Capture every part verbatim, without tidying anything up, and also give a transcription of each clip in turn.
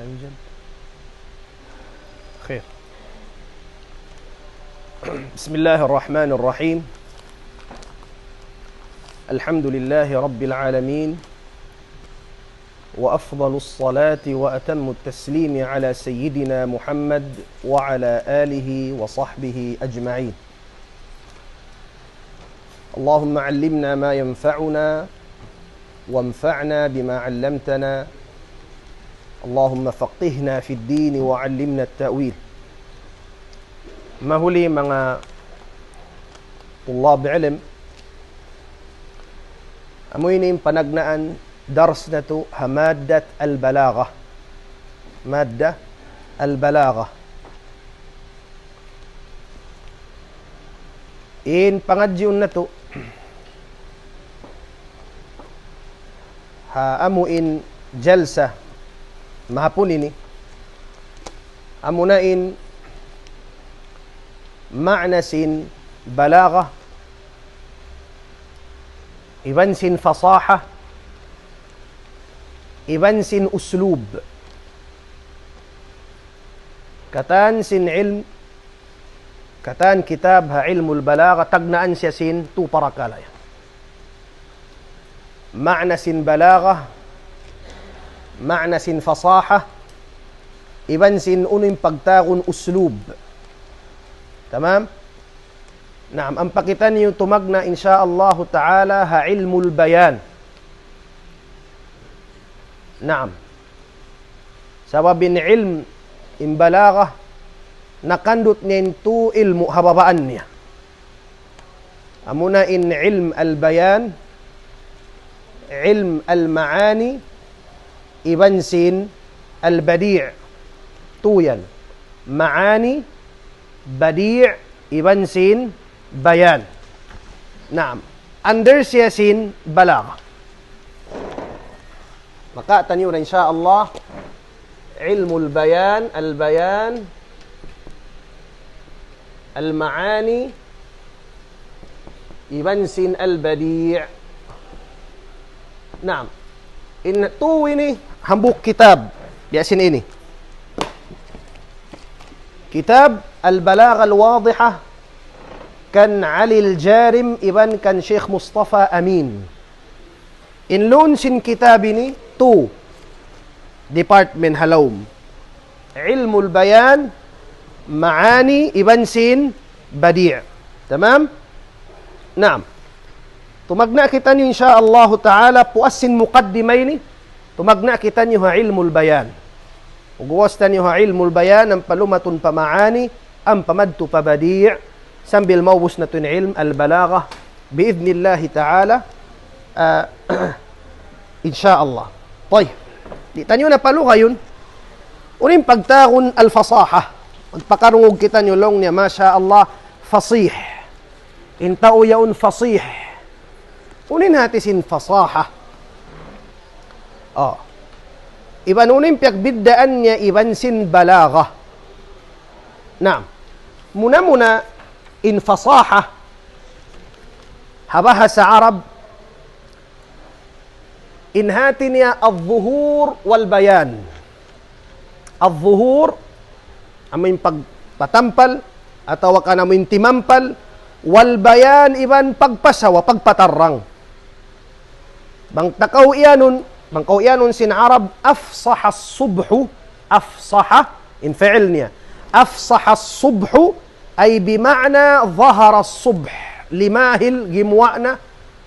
يوجد. خير. بسم الله الرحمن الرحيم. الحمد لله رب العالمين، وأفضل الصلاة وأتم التسليم على سيدنا محمد وعلى آله وصحبه أجمعين. اللهم علمنا ما ينفعنا وانفعنا بما علمتنا. اللهم فقهنا في الدين وعلمنا التأويل. Mahuli manga tulab ilm, amu ini in panagnaan dars natu' ha maddat al-balagha. Madda al-balagha. In pangadjiun natu' ha amu in jalsa mahapun ini, amuna in ma'na sin balagha, iban sin fasaha, iban sin uslub. Katan sin ilm, katan kitab ha ilmul balagha, tagnaan siya sin tu parakala' yan. Ma'na sin balagha, ma'na sin fasaha, iban sin unu in pagtawagun uslub. Tamam? Naam, ampa kitaniyu tumagna' insya Allahu ta'ala ha ilmul bayan. Naam. Sabab in ilm, in balagha, nakandut niya in tu ilmu' ha babaan niya. Amuna in ilm al-bayan, ilm al-ma'ani, iban sin al-badi'. Tu yan. Ma'ani, badi', iban sin bayan. Naam. Under siya sin balagha. Maka taniyu na insya Allah, ilmul bayan, al-bayan, al-ma'ani, iban sin al-badi'. Naam. In tu ini hambuuk kitab. Biya' sin ini. Kitab Al-Balagha Al-Wadiha kan Ali Al-Jarim iban kan Sheikh Mustafa Amin. In lawm sin kitab ini, tu department ha lawm. Ilmul bayan, ma'ani, iban sin badi'. Tamam? Naam. Tumagna' kitaniyu insya Allahu ta'ala, puas sin muqaddimah ini, tumagna' kitaniyu ha ilmul bayan. Ugwas taniyu ha ilmul bayan, ampa lumatun pa ma'ani, ampa madtu pa badi', sambil maubus natu' in ilm al-balagha, bi'idhnillahi ta'ala, ah, insya Allah. Tayyib. Di' taniyu na palugayun. Unu in pagtawagun al-fasaha. Magpakarungug kitaniyu laung niya, masha Allah, fasih. In tau yaun fasih. Unu in hati sin fasaha? Oh. Iban unu in piyagbiddaan niya iban sin balagha? Naam. Muna-muna in fasaha ha bahasa Arab, in hati niya al-zuhur wal-bayan. Al-zuhur, amu in pagpatampal, atawa kan amu in timampal, wal-bayan, iban pagpasawa, pagpatarrang. Bang ta kaw iyanun, bang kaw iyanun sin Arab, afsaha as-subhu, afsaha, in fi'il niya. Afsaha as-subhu, ay bima'na zahara as-subh. Limahil gimuwa' na,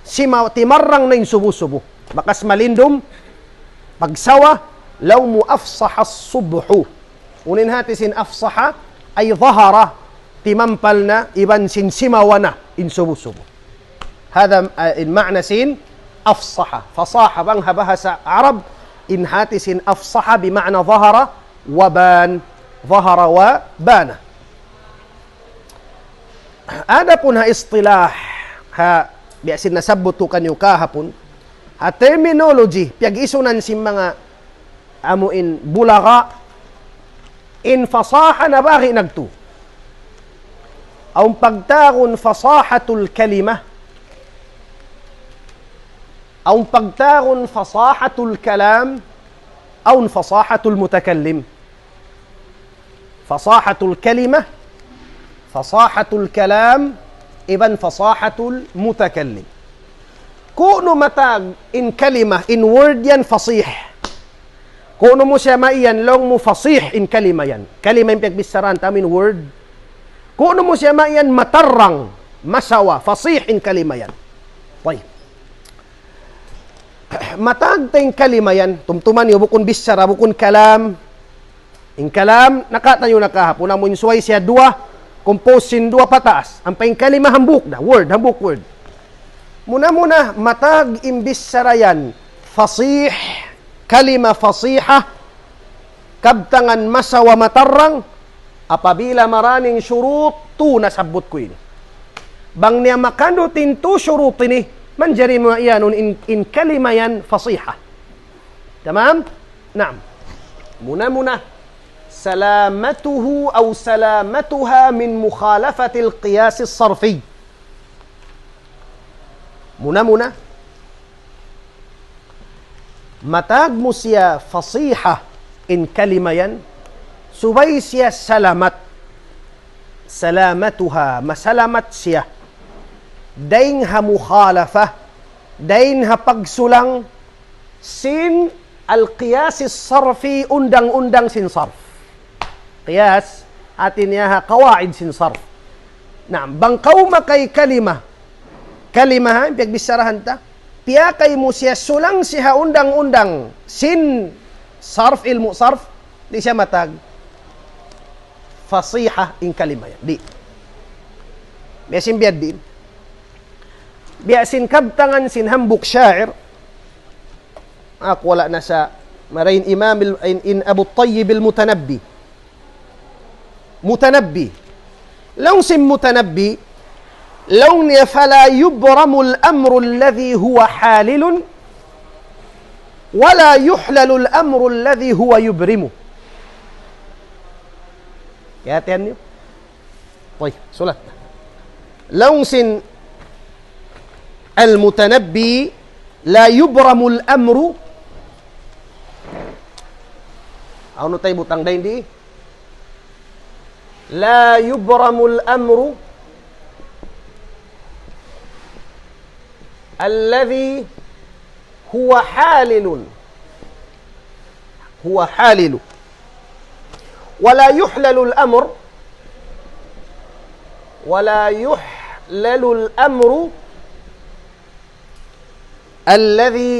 simaw-, timarrang na in subu-subu. Bakas malindum, pagsawa, laung mu afsaha as-subhu. Unu in hati sin afsaha, ay zahara, timampal na, iban sin simawa na, in subu-subu. Hada, ah, in ma'na sin afsaha. Fasaha bang ha bahasa Arab, in hati sin afsaha bima'na zahara wa ban. Zahara wa bana. Adapun ha istilah, ha, biya' sin nasabbut ku kaniyu kahapun, ha terminology, piyag-isunan sin manga amu in bulagha, in fasaha nabahagi' nagtu. Awn pagtawagun fasahatul kalimah, awn pagtawagun fasahatul kalam, awn fasahatul mutakallim. Fasahatul kalimah, fasahatul kalam, iban fasahatul mutakallim. Kunu' matag in kalimah, in word yan fasih. Kunu' mu siya maiyan, laung mu fasih in kalimah yan. Kalimah in piyagbicharahan ta amu in word. Kunu' mu siya maiyan matarrang, masawa, fasih in kalimah yan. Tayyib. Matag ta in kalimah yan, tumtuma niyu bukun bichara, bukun kalam. In kalam, nakatan niyu na kahapun, amu in subay siya duwa, compose sin duwa pataas. Ampa in kalimah hambuuk da, word, hambuuk word. Muna-muna, matag in bichara yan, fasih, kalimah fasihah, kabtangan masawa matarrang, apabila marayaw in shurut tū nasabbut ku ini. Bang niya makandut in tū shurut ini, manjari mu iyanun in, in kalimah yan fasihah. Tamam? Naam. Muna-muna, salamatuhu aw salamatuha min mukhalafatil qiyasis sarfi. Muna-muna, matag mu siya fasihah in kalimah yan, subay siya salamat. Salamatuha, masalamat siya. Dayn ha mukhalafah, dayn ha pagsulang sin al-qiyas sarfi, undang-undang sin sarf. Qiyas, hati niya ha qawaid sin sarf. Na, bang kaw makay kalimah, kalimah, ha, in piyagbicharahan ta, piyakay mu siya sulang siya ha undang-undang sin sarf, ilmu' sarf, di' siya matag fasihah in kalimah yan. Di'. Biya' sin biya' diin. Biya' sin kabtangan sin hambuuk sha'ir, aku wala' na sa marayaw in Imam al-, in, in Abu Tayyib al-Mutanabbi. Mutanabbi. Laung sin Mutanabbi, laung niya, فلا يبرم الأمر الذي هو حالل ولا يحلل الأمر الذي هو يبرم. Kiyahatihan niyu? Tayyib, sulat na. Laung sin Al-Mutanabbi, لا يبرم الأمر. Unu tay butang dayn di? لا يبرم الأمر الذي هو حالل. هو حالل. ولا يحلل الأمر، ولا يحلل الأمر الذي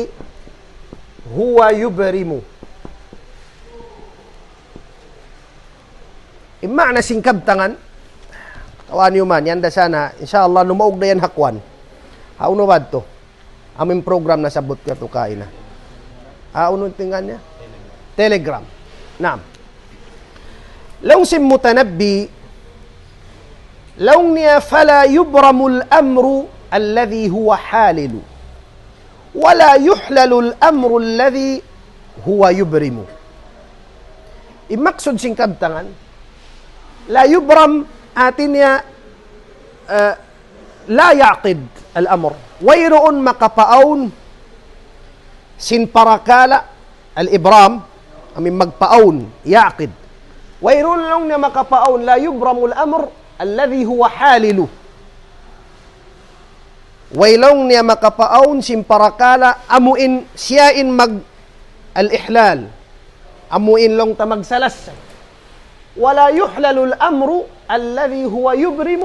هو يبرم. In maana sin kabtangan, tawani uman, yan da sana, insya Allah, numaug da yan ha kuwan. Hawnu ba tu? Amu in program nasabbut ku yadtu kaina. Ah, unu in tinggal niya? Telegram. Naam. Laung sin Mutanabbi, laung niya, فلا يبرم الأمر الذي هو حالل ولا يحلل الأمر الذي هو يبرم. In maksud sin kabtangan, لا يبرم, hati niya, eh, لا يعقد الأمر. Wayruun makapaawn sin parakala', al-ibram, amu in magpaawn, يعقد. Wayruun laung niya makapaawn, لا يبرم الأمر الذي هو حالل. Way laung niya makapaawn sin parakala' amu in siya in mag al-ihlal. Amu in laung ta magsalassay. ولا يحلل الأمر الذي هو يبرم.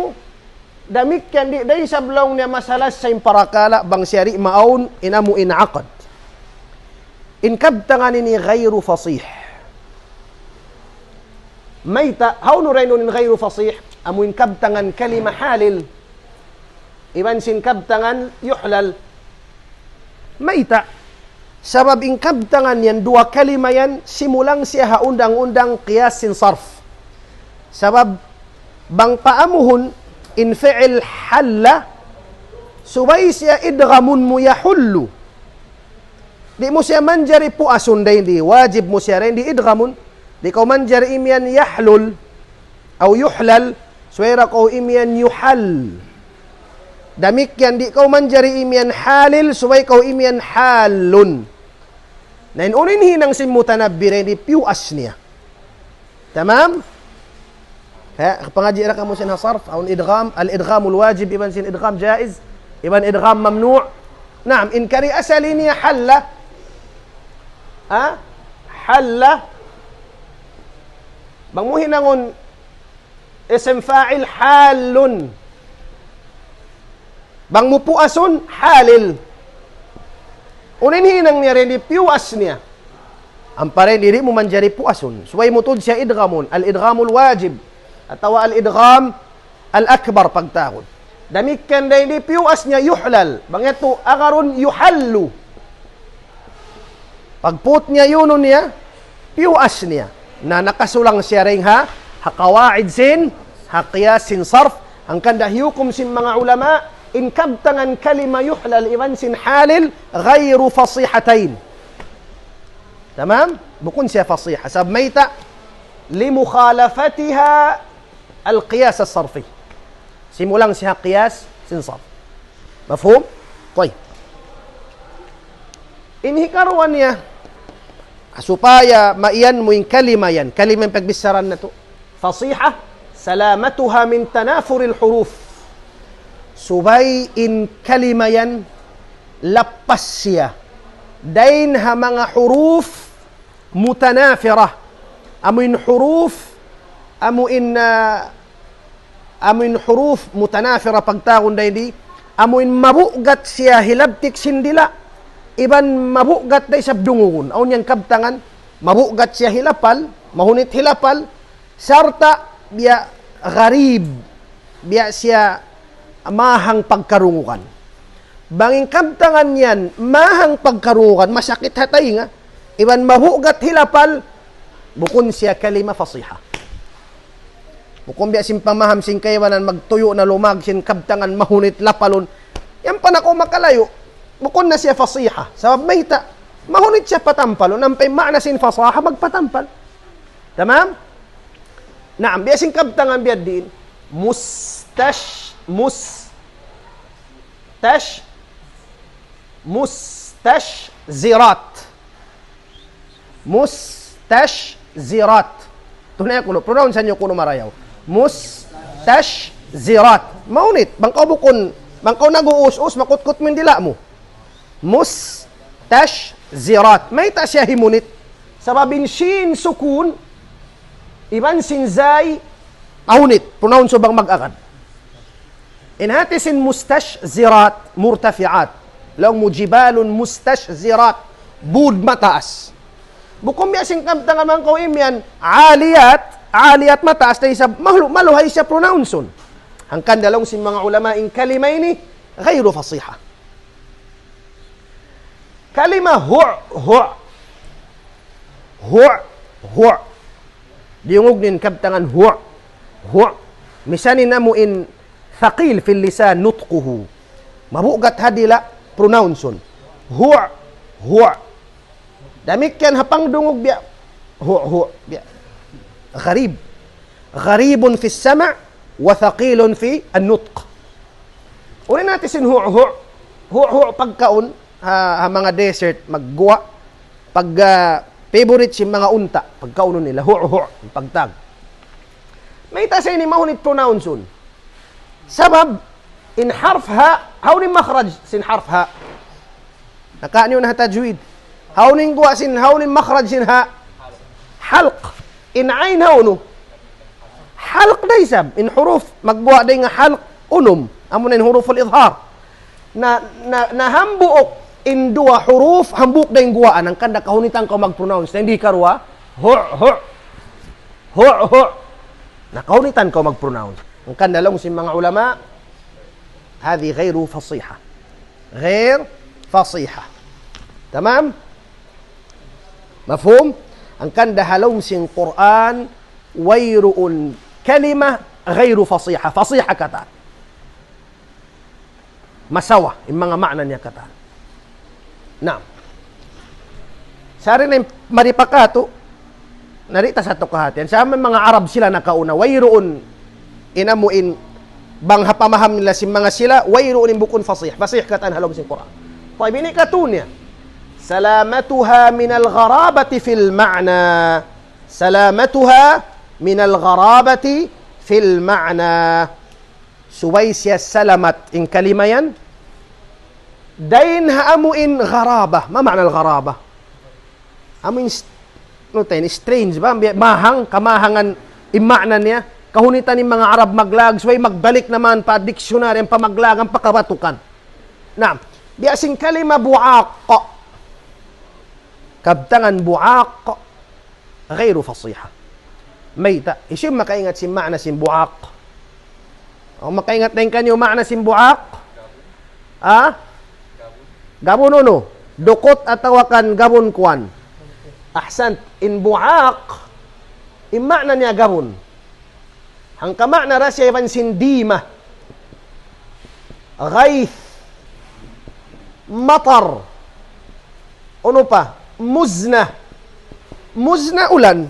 Damikkiyan di' da isab laung niya masalassay in parakala' bang siya di' maawn in amu in aqd. In kabtangan ini غير فصيح. Mayta', hawnu ra in ghayru fasih? Amu in kabtangan kalima halil iban sin kabtangan yuhlal. Mayta'? Sabab in kabtangan yan, duwa kalima yan, simulang siya ha undang-undang qiyas sin sarf. Sabab bang paamuhun in fi'il halla, subay siya idghamun mu yahullu. Di' mu siya manjari puasun dayn di, wajib mu siya dayn di idghamun. Di' kaw manjari imiyan yahlul, aw yuhlal, subay da kaw imiyan yuhal. Damikkiyan di' kaw manjari imiyan halil, subay kaw imiyan halun. Na in unu in hinang sin Mutanabbi dayn di, piyuas niya. Tamam? Ha, pangadji' ra kamu sin ha sarf, awn idgham, al-idghamul wajib, iban sin idgham jaiz, iban idgham mamnu'. Naam, in kari asal ini halla. Ha? Halla. Bang mu hinangun isim fa'il halun. Bang mu puasun, halil. Unu in hinang niya dayn di, piyuas niya. Ampa dayn di, di' mu manjari puasun. Subay mu tuud siya idghamun. Al-idghamul wajib. Atawa al-idgham al-akbar pagtawagun. Damikkiyan dayn di, piyuas niya yuhlal. Bang yadtu agarun yuhallu. Pagput niya yunun niya, piyuas niya. Na nakasulang siya dayn ha, ha qawaid sin, ha qiyas sin sarf, hangkan da hiyukum sin manga ulama, in kabtangan kalima yuhlal iban sin halil, ghayru fasihatayn. Tamam? Bukun siya fasiha. Sabab mayta', limukhalafatiha al-qiyas as-sarfi. Simulang siya qiyas sin sarf. Mafhum? Tayyib. In hikaruwa niya, supaya maiyan mu in kalima yan. Kalima in pagbissaran natu'. Fasiha, salamatuha min tanafuril huruf. Subay in kalima yan lappas siya dayn ha manga huruf mutanafira. Amu in huruf, amu in, ah, amu in huruf mutanafira pagtawagun dayn di, amu in mabugat siya hilabtik sin dila', iban mabugat da isab dungugun. Awn yan kabtangan, mabugat siya hilapal, mahunit hilapal, sarta' biya' gharib, biya' siya mahang pagkarungugan. Bang in kabtangan yan, mahang pagkarungugan, masakit ha taynga, iban mabugat hilapal, bukun siya kalima fasiha. Bukun biya' sin pamaham sin kaibanan magtuyu' na lumag sin kabtangan mahunit lapalun. Yan pa na kaw makalayu', bukun na siya fasiha. Sabab mayta', mahunit siya patampalun. Ampa in maana sin fasaha magpatampal. Tamam? Naam, biya' sin kabtangan biya' diin. Mustash, mus, tash, mustashzirat. Mustashzirat. Tunay kunu', pronounce niyu kunu' marayaw. Mustashzirat. Mahunit, bang kaw bukun, bang kaw nag-uus-us, makutkut mu in dila' mu. Mustashzirat. Mayta' siya himunit? Sabab in shin sukun, iban sin zay, mahunit. Pronounce bang mag-agad. In hati sin mustashzirat, murtafi'at. Laung mu jibalun mustashzirat, bud mataas. Bukun biya' sin kabtangan mangkaw imiyan, aliyat, aliyat mataas da isab, malu-, maluhay siya pronounce-un. Hangkan da laung sin manga ulama in kalima ini, ghayru fasiha. Kalima hu', hu'. Hu', hu'. Diyungug niyu in kabtangan hu', hu'. Misan in amu in thaqil fil lisan nutquhu. Mabugat ha dila' pronounce-un. Hu', hu'. Damikkiyan ha pangdungug biya'. Hu', hu', biya'. Gharib. Gharibun fis sama' wa thaqilun fi an-nutq. Unu in hati sin hu', hu'. Hu', hu', pagkaun, ha, ha manga desert, magguwa'. Pag, ah, favorite sin manga unta', pagkaun nila, hu', hu', pagtag. Mayta' sa ini mahunit pronounce-un? Sabab, in harf ha, hawnu in makhraj sin harf ha? Nakawa' niyu na ha tajwid. Hawnu in guwa' sin, hawnu in makhraj sin ha? Halq. In ain hawnu? Halq da isab. In huruf, magguwa' da nga halq, unum. Amuna in huruful idhar. Na, na, na hambuuk in duwa huruf, hambuuk da in guwaan. Hangkan da kahunitan kaw mag-pronounce. Na in di karuwa, hu', hu'. Hu', hu'. Na kahunitan kaw mag-pronounce. Hangkan da laung sin manga ulama, هذه غير فصيحة. غير فصيحة. Tamam? Mafhum? Hangkan da ha lawm sin Qur'an, wayruun kalima ghayru fasiha. Fasiha katan. Masawa, in manga maana niya katan. Naam. Sari na in mari pa katu', na di' ta sa tu kahatihan. Sa' in manga Arab sila nakauna, wayruun in amu in bang ha pamaham nila sin manga sila, wayruun in bukun fasih. Fasih katan ha lawm sin Qur'an. Tayyib, ini katu' niya. سلامتها من الغرابة في المعنى. سلامتها من الغرابة في المعنى. Subay siya salamat in kalima yan. Dayn ha amu in gharaba. ما معنى الغرابة؟ Amu in st-, unu ta ini, strange ba? Biya-, mahang, kamahangan in ma'na niya. Kahunitan in manga Arab maglag, subay magbalik naman pa dictionary, ampa maglag, ampa kabatukan. Naam. Biya' sin kalima bu'aq. Kabtangan bu'aq, غير فصيحة. Mayta', hisiyu in makaingat sin ma'na sin bu'aq? Awn makaingat dayn kaniyu ma'na sin bu'aq? Ha? Gabun unu? Dukut atawa kan gabun kuwan? Ahsant, in bu'aq, in ma'na niya gabun. Hangka ma'na ra siya iban sin dima. Ghayth. Matar. Unu pa? Muzna. Muzna ulan.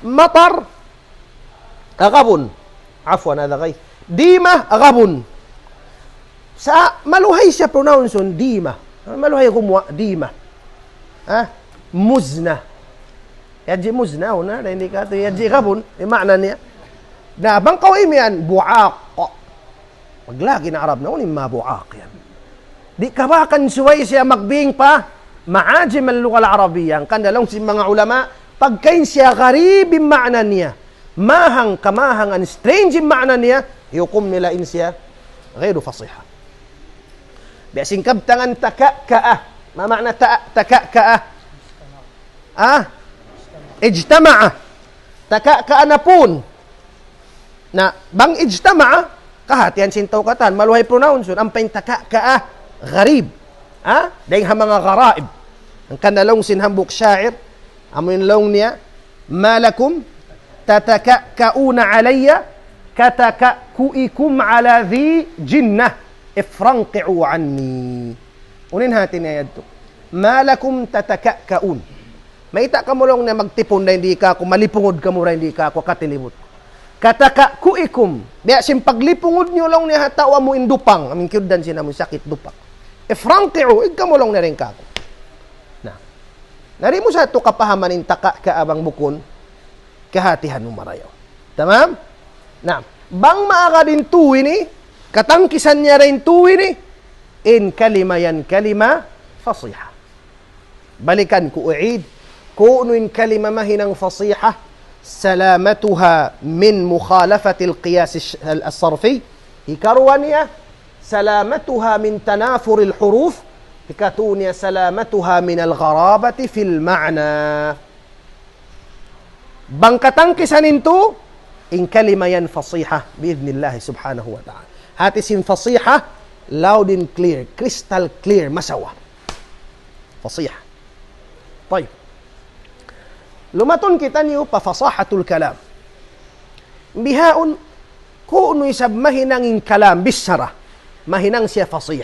Matar. Gabun. Afwan, hadha ghayth. Dima, gabun. Sa' maluhay siya pronounce-un, dima. Maluhay gumuwa', dima. Ha? Muzna. Yadji muzna, unu na, dayn di katu', yadji gabun, in ma'na niya. Na, bang kaw imiyan, bu'aq. Maglag in Arab na, unu in ma bu'aq yan. Di' kabakan subay siya magbing pa, ma'ajim al-lugha al-arabiyya. Hangkan laung sin manga ulama, pagka in siya gharib in ma'na niya, mahang kamahangan, strange in ma'na niya, hukum nila in siya, غير فصيحة. Biya' sin kabtangan taka'ka'a. Ma ma'na ta-, taka'ka'a? Ah? Ijtama'a. Taka'ka'a na pun. Na, bang ijtama'a, kahatihan sin tau katan, maluhay pronounce-un, ampa in taka'ka'a, gharib. Ha? Dayn ha manga gharaib. Hangkan laung sin hambuuk sha'ir, amu in laung niya, ما لكم تتكأكؤون علي كتكأكئكم على ذي جنة افرنقعوا عني. Unu in hati niya yadtu? ما لكم تتكأكؤون. Mayta' kamu laung niya magtipun dayn di kāku', malipungud kamu dayn di kāku', katilibut. كتكأكئكم. Biya' sin paglipungud niyu laung niya ha tau amu in dupang, amu in kiyugdan sin amu in sakit dupang. افرنقعوا, ig kamu laung niya dayn kāku'. Na. Na di' mu sa tu kapahaman in taka'ka'a bang bukun kahatihan mu marayaw. Tamam? Na. Bang maagad in tu ini, katangkisan niya ra in tu ini, in kalima yan kalima fasiha. Balikan ku, u'id. Ku'nu in kalima mahinang fasiha, سلامتها من مخالفة القياس الش-، الصرفي. Hikaruwa niya, سلامتها من تنافر الحروف. Hikatū niya, سلامتها من الغرابة في المعنى. Bang katangkisan in tu, in kalima yan fasiha, بإذن الله سبحانه وتعالى. Hati sin fasiha, loud and clear, crystal clear, masawa. Fasiha. Tayyib. Lumatun kitaniyu pa fasahatul kalam. Bihaun, ku'nu isab mahinang in kalam, bichara. Mahinang siya fasih.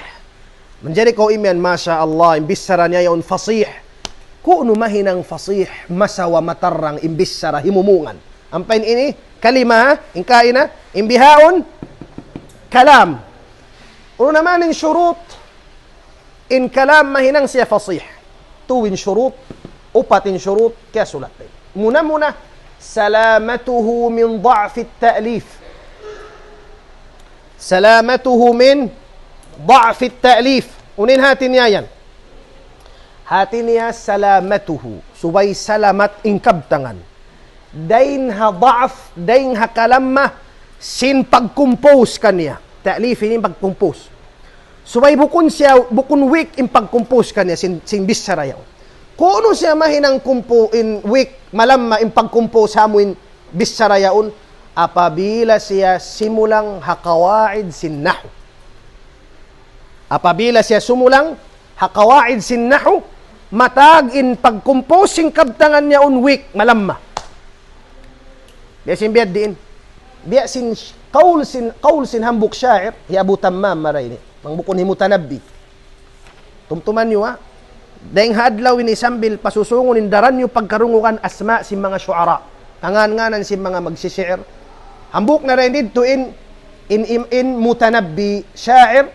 Manjari kaw imiyan, masha Allah, in bichara niya yaun fasih. Ku'nu mahinang fasih, masawa, matarrang, in bichara, himumungan. Ampa in ini, kalima, in kaina, in bihaun, kalam. Unu na man in shurut, in kalam mahinang siya fasih. Tu in shurut, upat in shurut, kiyasulat. Muna-muna, سلامته من ضعف التأليف. سلامته من ضعف التأليف. Unu in hati niya yan? Hati niya سلامته. Subay salamat in kabtangan. Dayn ha da'af, dayn ha kalamma, sin pag-compose kaniya. Ta'lif ini pag-compose. Subay bukun siya, bukun weak in pag-compose kaniya, sin, sin bichara yaun. Ku'nu siya mahinang kumpu-, in weak, malamma in pag-compose ha amu in bichara yaun, apabila siya simulang ha qawaid sin nahu. Apabila siya sumulang ha qawaid sin nahu, matag in pag-compose sin kabtangan niya yaun weak, malamma. Biya' sin biya' diin. Biya' sin sh-, qawl sin, qawl sin hambuuk sha'ir, hi Abu Tammam marayaw ini. Bang bukun hi Mutanabbi. Tumtuman niyu, ha? Dayng ha adlaw ini sambil pasusungun in daran niyu pagkarungugan asma' sin manga shu'ara. Pangan-nganan sin manga magsisi'ir. Hambuuk na dayn didtu in, in, in, in Mutanabbi sha'ir,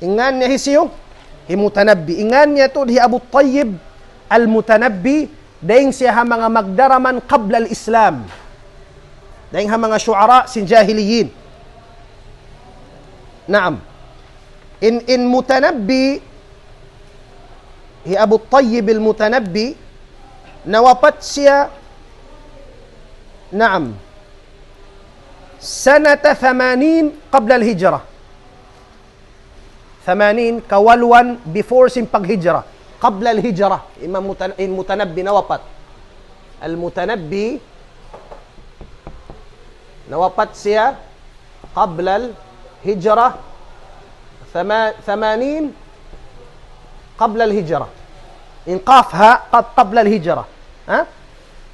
in ngan niya hisiyu? Hi Mutanabbi. In ngan niya tuud hi Abu Tayyib Al-Mutanabbi, dayn siya ha manga magdaraman qabla al-Islam. Dayn ha manga shu'ara sin jahiliyin. Naam. In, in Mutanabbi, hi Abu Tayyib al-Mutanabbi, nawapat siya, naam, sanata thamanin qabla al-hijrah. Thamanin, kawaluan before sin paghijra. Qabla al-hijra, Imam Mutan-, in Mutanabbi nawapat. Al-Mutanabbi, nawapat siya qabla al-hijra. Thama-, thamanin qabla al-hijra. In qaf ha, qab-, qabla al-hijra. Ha?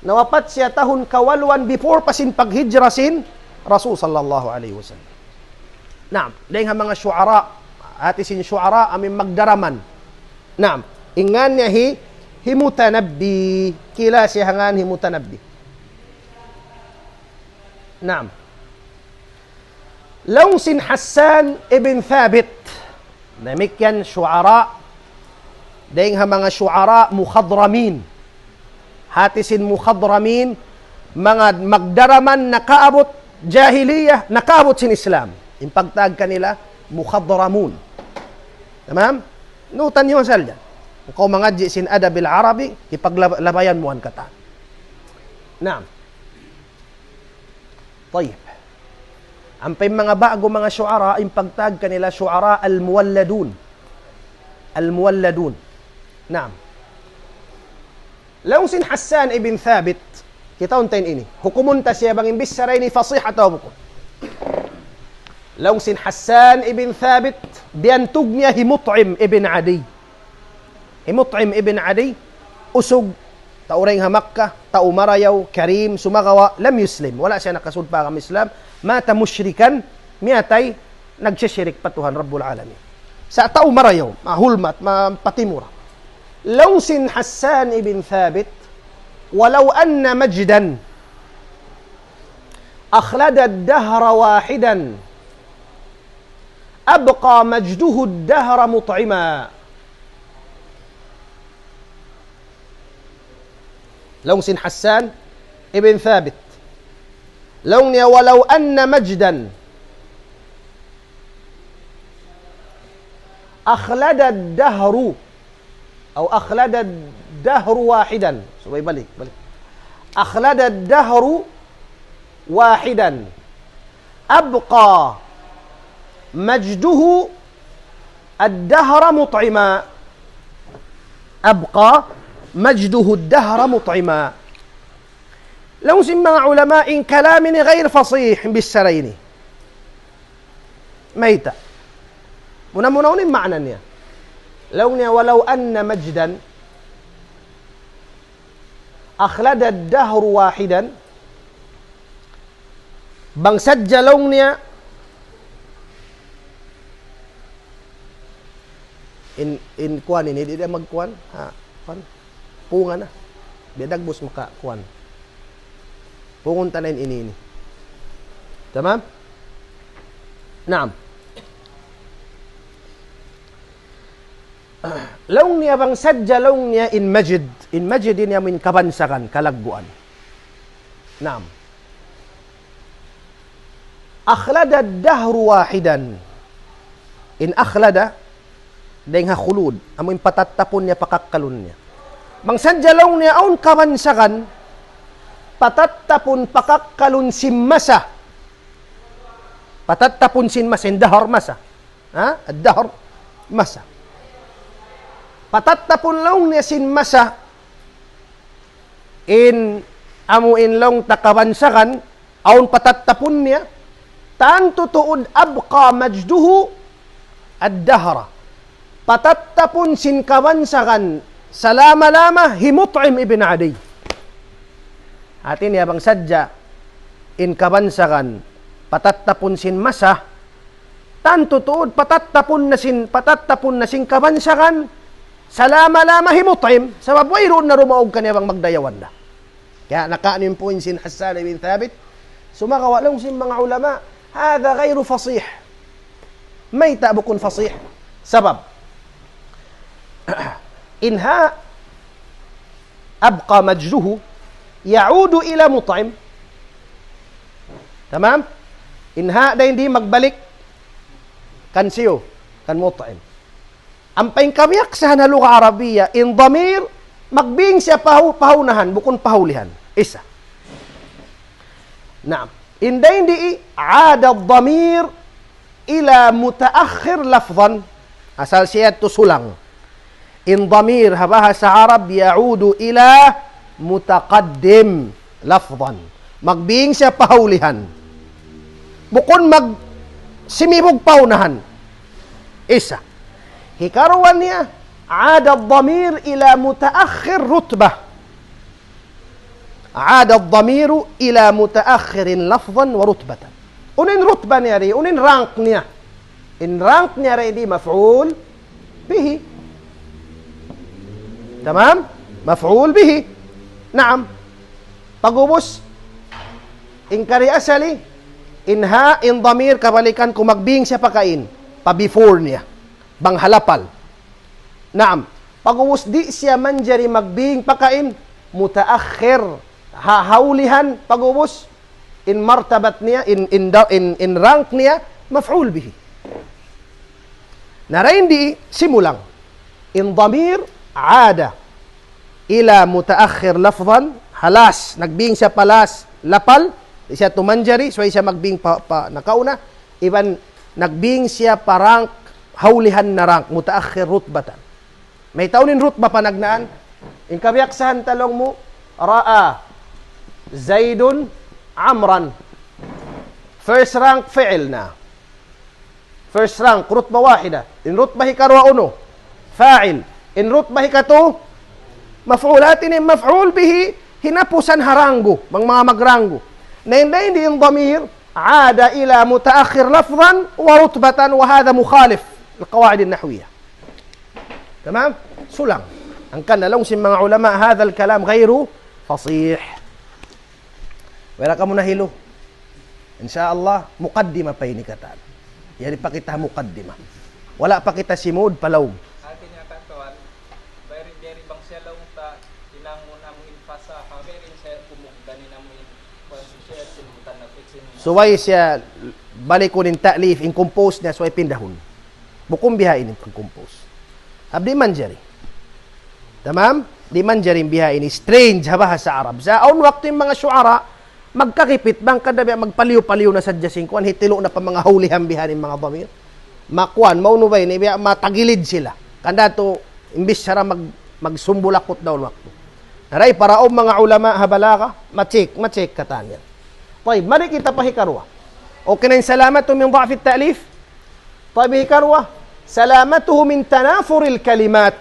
Nawapat siya tahun kawaluan before pa sin paghijra sin Rasul sallallahu alayhi wasallam. Naam, dayn ha manga shu'ara, hati sin shu'ara, amu in magdaraman. Naam, in ngan niya hi, hi Mutanabbi, kila siya ha ngan hi Mutanabbi. Naam. Laung sin Hassan ibn Thabit. Damikkiyan shu'ara, dayn ha manga shu'ara mukhadramin. Hati sin mukhadramin, manga magdaraman nakaabut jahiliya, nakaabut sin Islam. In pagtawag kanila, mukhadramun. Tamam? Nutan niyu asal dyan. Kaw mangadji' sin adabil Arabi, hipaglabayan mu yan katan. Naam. Tayyib. Ampa in manga ba'gu manga shu'ara, in pagtawag kanila shu'ara al-muwalladun. Al-muwalladun. Naam. Laung sin Hassan ibn Thabit, kitaun ta in ini. Hukumun ta siya bang in bichara ini fasih atawa bukun. Laung sin Hassan ibn Thabit, biyantug niya hi Mut'im ibn Adi. Hi Mut'im ibn Adi, usug, tau dayn ha Makkah, tau marayaw, karim, sumagawa', lam yuslim. Wala' siya nakasud pa agama Islam. Mata mushrikan, miyatay, nagsishirik pa Tuhan Rabbul Alamin. Sa' tau marayaw, mahulmat, ma-, patimura. Laung sin Hassan ibn Thabit, ولو أن مجدا أخلد الدهر واحدا أبقى مجده الدهر مطعما. Laung sin Hassan ibn Thabit. Laung niya, ولو أن مجدا أخلد الدهر أو أخلد الدهر واحدا. Subay balik, balik. أخلد الدهر واحدا أبقى مجده الدهر مطعما. أبقى مجده الدهر مطعما. Laung sin manga ulama, in kalam ini غير فصيح, in bichara ini. Mayta'? Muna-muna unu in maana niya. Laung niya, ولو أن مجدا أخلد الدهر واحدا. Bang sadja laung niya, in, in kuwan ini, di' da magkuwan, ha, kuwan, punga na. Di' dagbus maka kuwan. Pungun ta na in ini, ini. Tamam? Naam. Laung niya bang sadja laung niya in majid. In majid ini amu in kabansagan, kalagguan. Naam. أخلد الدهر واحدا. In akhlada, dayn ha khulud, amu in patattapun niya, pakakkalun niya. Bang sadja laung niya awn kabansagan, patattapun pakakkalun sin masa. Patattapun sin masa, in dahar masa. Ha? Ad-dahr, masa. Patattapun laung niya sin masa, in amu in laung ta kabansagan, awn patattapun niya, tantu tuud أبقى مجده الدهر. Patattapun sin kabansagan salama-lama hi Mut'im ibn Adi. Hati niya bang sadja in kabansagan patattapun sin masa, tantu tuud patattapun na sin, patattapun na sin kabansagan salama-lama hi Mut'im, sabab wayruun na dumaug kaniya bang magdayawan da. Kaya nakaanu in point sin Hassan ibn Thabit, sumagawa' laung sin manga ulama, هذا غير فصيح. Mayta' bukun fasih? Sabab, in ha, أبقى مجده يعود إلى مطعم. Tamam? In ha dayn di magbalik kan siyu, kan Mut'im. Ampa in kabiyaksahan ha lugha Arabiya, in damir, magbing siya pa hu-, pa hunahan, bukun pa hulihan. Isa. Naam. In dayn di, عاد الضمير إلى متأخر لفظا. Asal siya tusulang. In damir ha bahasa Arab يعود إلى متقدم لفظا. Magbing siya pa hulihan. Bukun mag-, simibug pa hunahan. Isa. Hikaruwa niya, عاد الضمير إلى متأخر رتبة. عاد الضمير إلى متأخر لفظا ورتبة. Unu in rutba niya di, unu in rank niya. In rank niya di مفعول به. Tamam? مفعول به. Naam. Pag'ubus, in kari asali, in ha, in damir, kabalikan ku magbing siya pakain. Pa before niya. Bang ha lapal. Naam. Pag'ubus di' siya manjari magbing pakain mutaakhir. Ha, ha hulihan, pag'ubus in martabat niya, in, in, da- in, in rank niya, مفعول به. Na dayn di simulang. In damir, عاد إلى متأخر لفظا, ha last, nagbing siya pa last lapal, di' siya tumanjari, subay siya magbing pa, pa nakauna, iban nagbing siya pa rank, ha hulihan na rank, متأخر رتبة. Mayta' unu in rutba panagnaan? In kabiyaksahan ta laung mu, رأى زيد عمرا. First rank fi'il na. First rank, rutba wahida. In rutba hikaruwa unu? Fa'il. In rutba hikatu, maf'ul. Hati niya in maf'ul bihi, hinapusan ha ranggu, bang manga magranggu. Na in dayn di in damir, عاد إلى متأخر لفظا ورتبة، وهذا مخالف للقواعد النحوية. Tamam? Sulang. Hangkan na laung sin manga ulama, هذا الكلام غير فصيح. Wala' kamu nahilu. Insya Allah, mukaddima pa ini katan. Yari pa kita mukaddima. Wala' pa kita simud pa lawm. Hati niya katuan, bayri, bayri bang siya laung ta, inang mu namu in fasaha, bayri siya kumugdan in namu in, kuwan siya sin mutanafik sin. Subay siya balikun in ta'lif, in compose niya, subay pindahun. Bukun biha ini in compose. Abdi manjari. Tamam? Di' manjari biha ini. Strange ha bahasa Arab. Sa' awn waktu in manga shu'ara, magkakipit, bang kada biya' magpaliw-paliw na sadja sin kuwan, hitilu' na pa manga hulihan biha ini manga damir. Makuwan, maunu ba ini, biya' matagilid sila. Kanda tu, imbis sara mag-, magsumbulakut daw waktu. Na dayn para awn manga ulama ha balaga, ma-check, ma-check katan yan. Tayyib, mari kita pa hikaruwa. Okay na in سلامته من ضعف التأليف? Tayyib, hikaruwa, سلامته من تنافر الكلمات.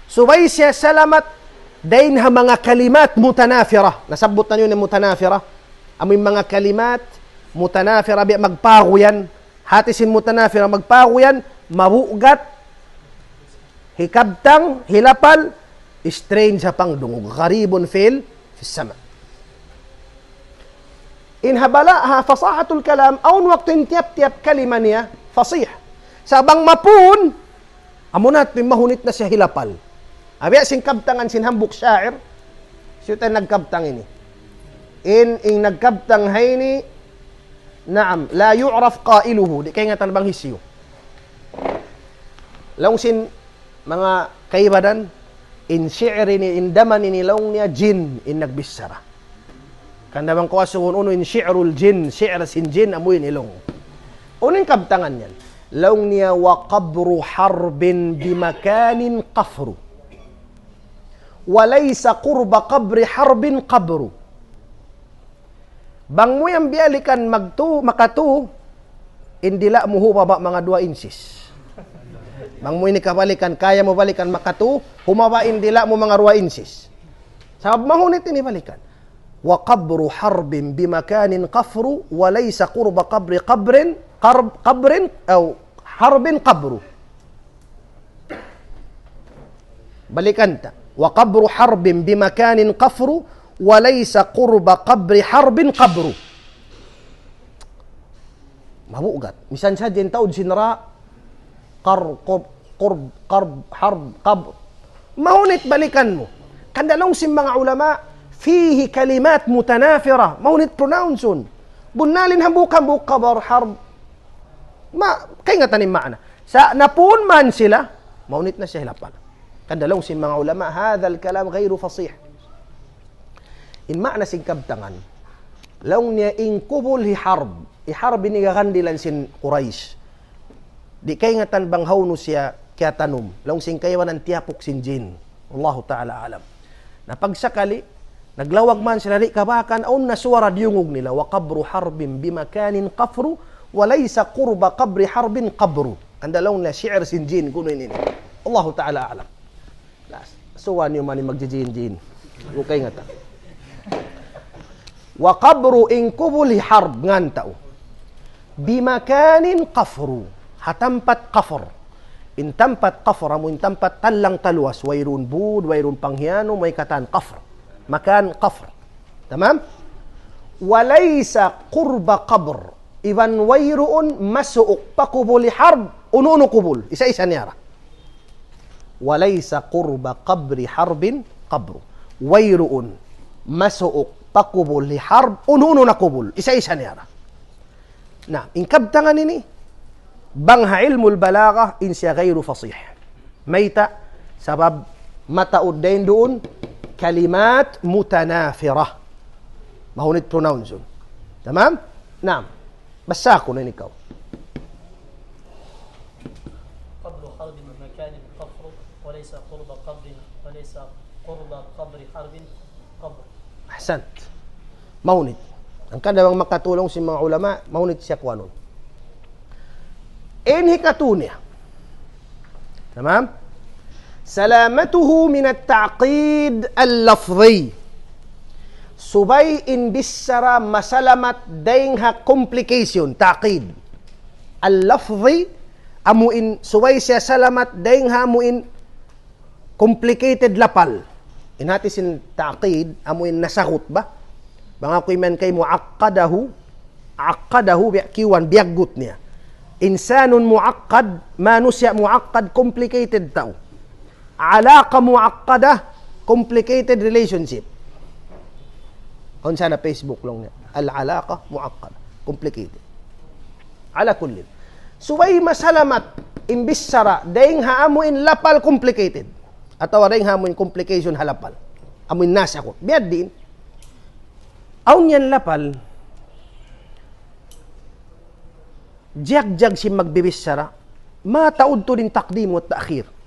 Subay siya salamat dayn ha manga kalimat mutanafira. Nasabbut na niyu in mutanafira. Amu in manga kalimat mutanafira, biya' magpaguyan. Hati sin mutanafira magpaguyan, mabugat, hikabtang, hilapal, strange ha pangdungug. غريب في ال-، في السمع. In ha bala', ha fasahatul kalam, awn waktu in tiyap-tiyap kalima niya, fasih. Sa' bang mapun, amu na, mahunit na siya hilapal. Biya' sin kabtangan sin hambuuk sha'ir, siyu ta in nagkabtang ini. In, in nagkabtang ha ini, naam, لا يعرف قائله, di' kaingatan bang hisiyu. Laung sin manga kaibanan, in shi'r ini, in daman ini laung niya jin in nagbichara. Kanda bang kaw asubuhun unu in shi'rul jin, shi'r sin jin, amu ini laung. Unu in kabtangan yan? Laung niya, وقبر حرب بمكان قفر، وليس قرب قبر حرب قبر. Bang mu yan biyalikan magtu, makatu, in dila' mu humaba' manga duwa inches. Bang mu ini kabalikan, kaya mu balikan makatu, humaba' in dila' mu manga duwa inches. Sabab mahunit ini balikan. وقبر حرب بمكان قفر، وليس قرب قبر قبر، قرب، قبر، أو حرب قبر. Balikan ta. وقبر حرب بمكان قفر، وليس قرب قبر حرب قبر. Mabugat. Misan sadja in taud sin ra, qar, qub, qurb, qarb, harb, qabr. Mahunit balikan mu. Hangkan da laung sin manga ulama, فيه كلمات متنافرة. Mahunit pronounce-un. Bunnal in hambuuk-hambuuk khabar harb. Ma, kaingatan in ma'na. Sa' napun man sila, mahunit na siya hilapal. Hangkan da laung sin manga ulama, هذا الكلام غير فصيح. In ma'na sin kabtangan, laung niya in kubul hi Harb. Hi Harb ini gagandilan sin Quraysh. Di' kaingatan bang hawnu siya kiyatanum. Laung sin kaibanan tiyapuk sin jin. Wallahu ta'ala alam. Na pagsakali, naglawag man sila di' kabakan, awn na suwara diyungug nila, وقبر حرب بمكان قفر، وليس قرب قبر حرب قبر. Hangkan da laung niya shi'r sin jin, kunu' ini. Allahu ta'ala alam. Las, suwa niyu man in magjijin-jin. Di' kaingatan. وقبر, in kubul hi Harb ngan tau. بمكان قفر. Ha tampat qafr. In tampat qafr, amu in tampat tallang taluas, wayruun būd, wayruun panghiyanum, way katan qafr. Makan qafr. Tamam? وليس قرب قبر. Iban wayruun masuuk pa kubul hi Harb, unu-unu kubul, isa-isa niya ra. وليس قرب قبر حرب قبر. Wayruun masuuk pa kubul hi Harb, unu-unu na kubul, isa-isa niya ra. Na, in kabtangan ini, bang ha ilmul balagha, in siya ghayru fasih. Mayta', sabab mataud dayn duun, كلمات متنافرة. Mahunit pronounce-un. Tamam? Naam. Basa aku na ini kaw. قبر حرب بمكان قفر، وليس قرب قبر، وليس قرب قبر حرب قبر. Ahsant. Mahunit. Hangkan da bang makatulung sin manga ulama, mahunit siya kuanun. In hikatu niya. Tamam? سلامته من التعقيد اللفظي. Subay in bichara masalamat dayng ha complication, ta'qid. Al-lafzi, amu in, subay siya salamat dayng ha amu in complicated lapal. In hati sin ta'qid, amu in nasagut ba? Bang aku imiyan kaymu aqqadahu, aqqadahu, biya' kiyuan, biyaggut niya. Insanun mu'aqqad, manusiya' mu'aqqad, complicated tau. Alaqa mu'aqqadah, complicated relationship. Awn sana Facebook laung niya. Al-alaqa mu'aqqadah, complicated. Ala kullin. Subay masalamat in bichara, dayng ha amu in lapal complicated. Atawa dayng ha amu in complication ha lapal. Amu in nasagut. Biya' diin. Awn yan lapal, jiyagjag sin magbibichara, mataud tuud in taqdim wa ta'khir.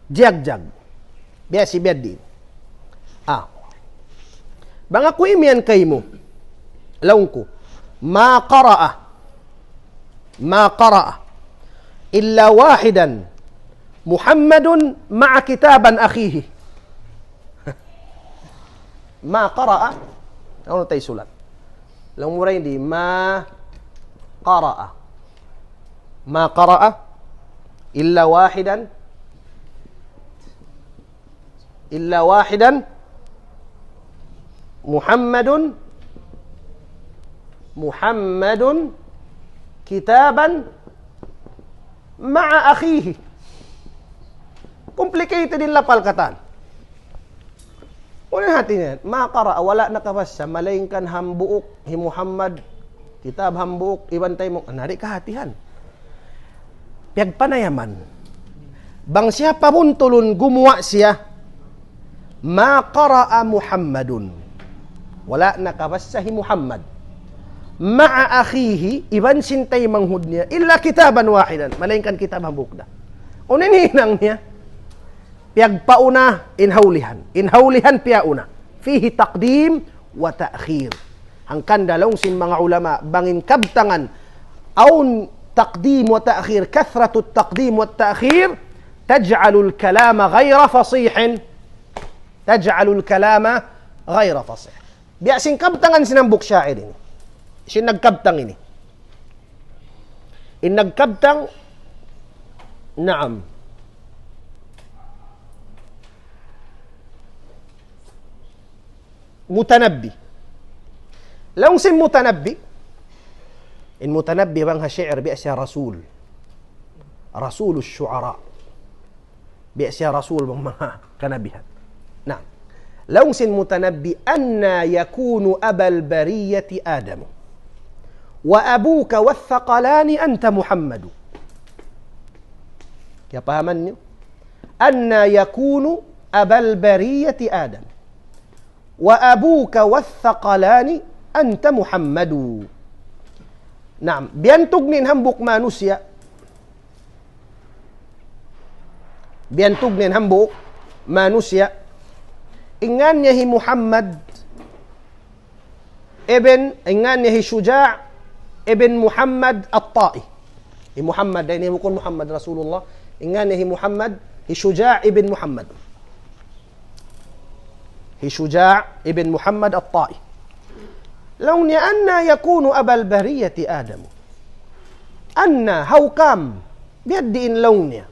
Jiyagjag. Biya' si biya' diin. Ah. Bang aku imiyan kaymu, laung ku, ما قرأ، ما قرأ إلا واحدا محمد مع كتابا أخيه. ما قرأ, unu ta hisulat? Laung mu ra di, ما قرأ. ما قرأ إلا واحدا، إلا واحدا محمد، محمد كتابا مع أخيه. Complicated in lapal katan. Unu in hati niya? ما قرأ, wala' nakabassa, malaingkan hambuuk hi Muhammad, kitab hambuuk, iban taymanghud, di' kahatihan. Piyagpanayaman. Bang siya pabuntulun gumuwa' siya, ما قرأ محمد. Wala' nakabassa hi Muhammad. مع أخيه, iban sin taymanghud niya, إلا كتابا واحدا. Malaingkan kitab hambuuk da. Unu in hinang niya? Piyagpauna in hawlihan. In hawlihan piyauna. فيه تقديم وتأخير. Hangkan da laung sin manga ulama, bang in kabtangan, awn taqdim wa ta'khir, كثرة التقديم والتأخير تجعل الكلام غير فصيح. تجعل الكلام غير فصيح. Biya' sin kabtangan sin hambuuk sha'ir ini. Sin nagkabtang ini. In nagkabtang, naam. Mutanabbi. Laung sin Mutanabbi, in Mutanabbi bang ha sha'ir biya' siya rasul. Rasul shu'ara. Biya' siya rasul bang manga kanabihan. Laung sin Mutanabbi, أنى يكون أبا البرية آدم وأبوك والثقلان أنت محمد. Kiyapahaman niyu? أنى يكون أبا البرية آدم وأبوك والثقلان أنت محمد. Naam, biyantug niya in hambuuk manusiya'. Biyantug niya in hambuuk manusiya'. In ngan niya hi Muhammad ibn, in ngan niya hi Shuja' ibn Muhammad At-Ta'i. Hi Muhammad, dayn ha bukun Muhammad Rasulullah. In ngan niya hi Muhammad, hi Shuja' ibn Muhammad. Hi Shuja' ibn Muhammad At-Ta'i. Laung niya, أنى يكون أبا البرية آدم. Anna, how come? Biyadiin laung niya.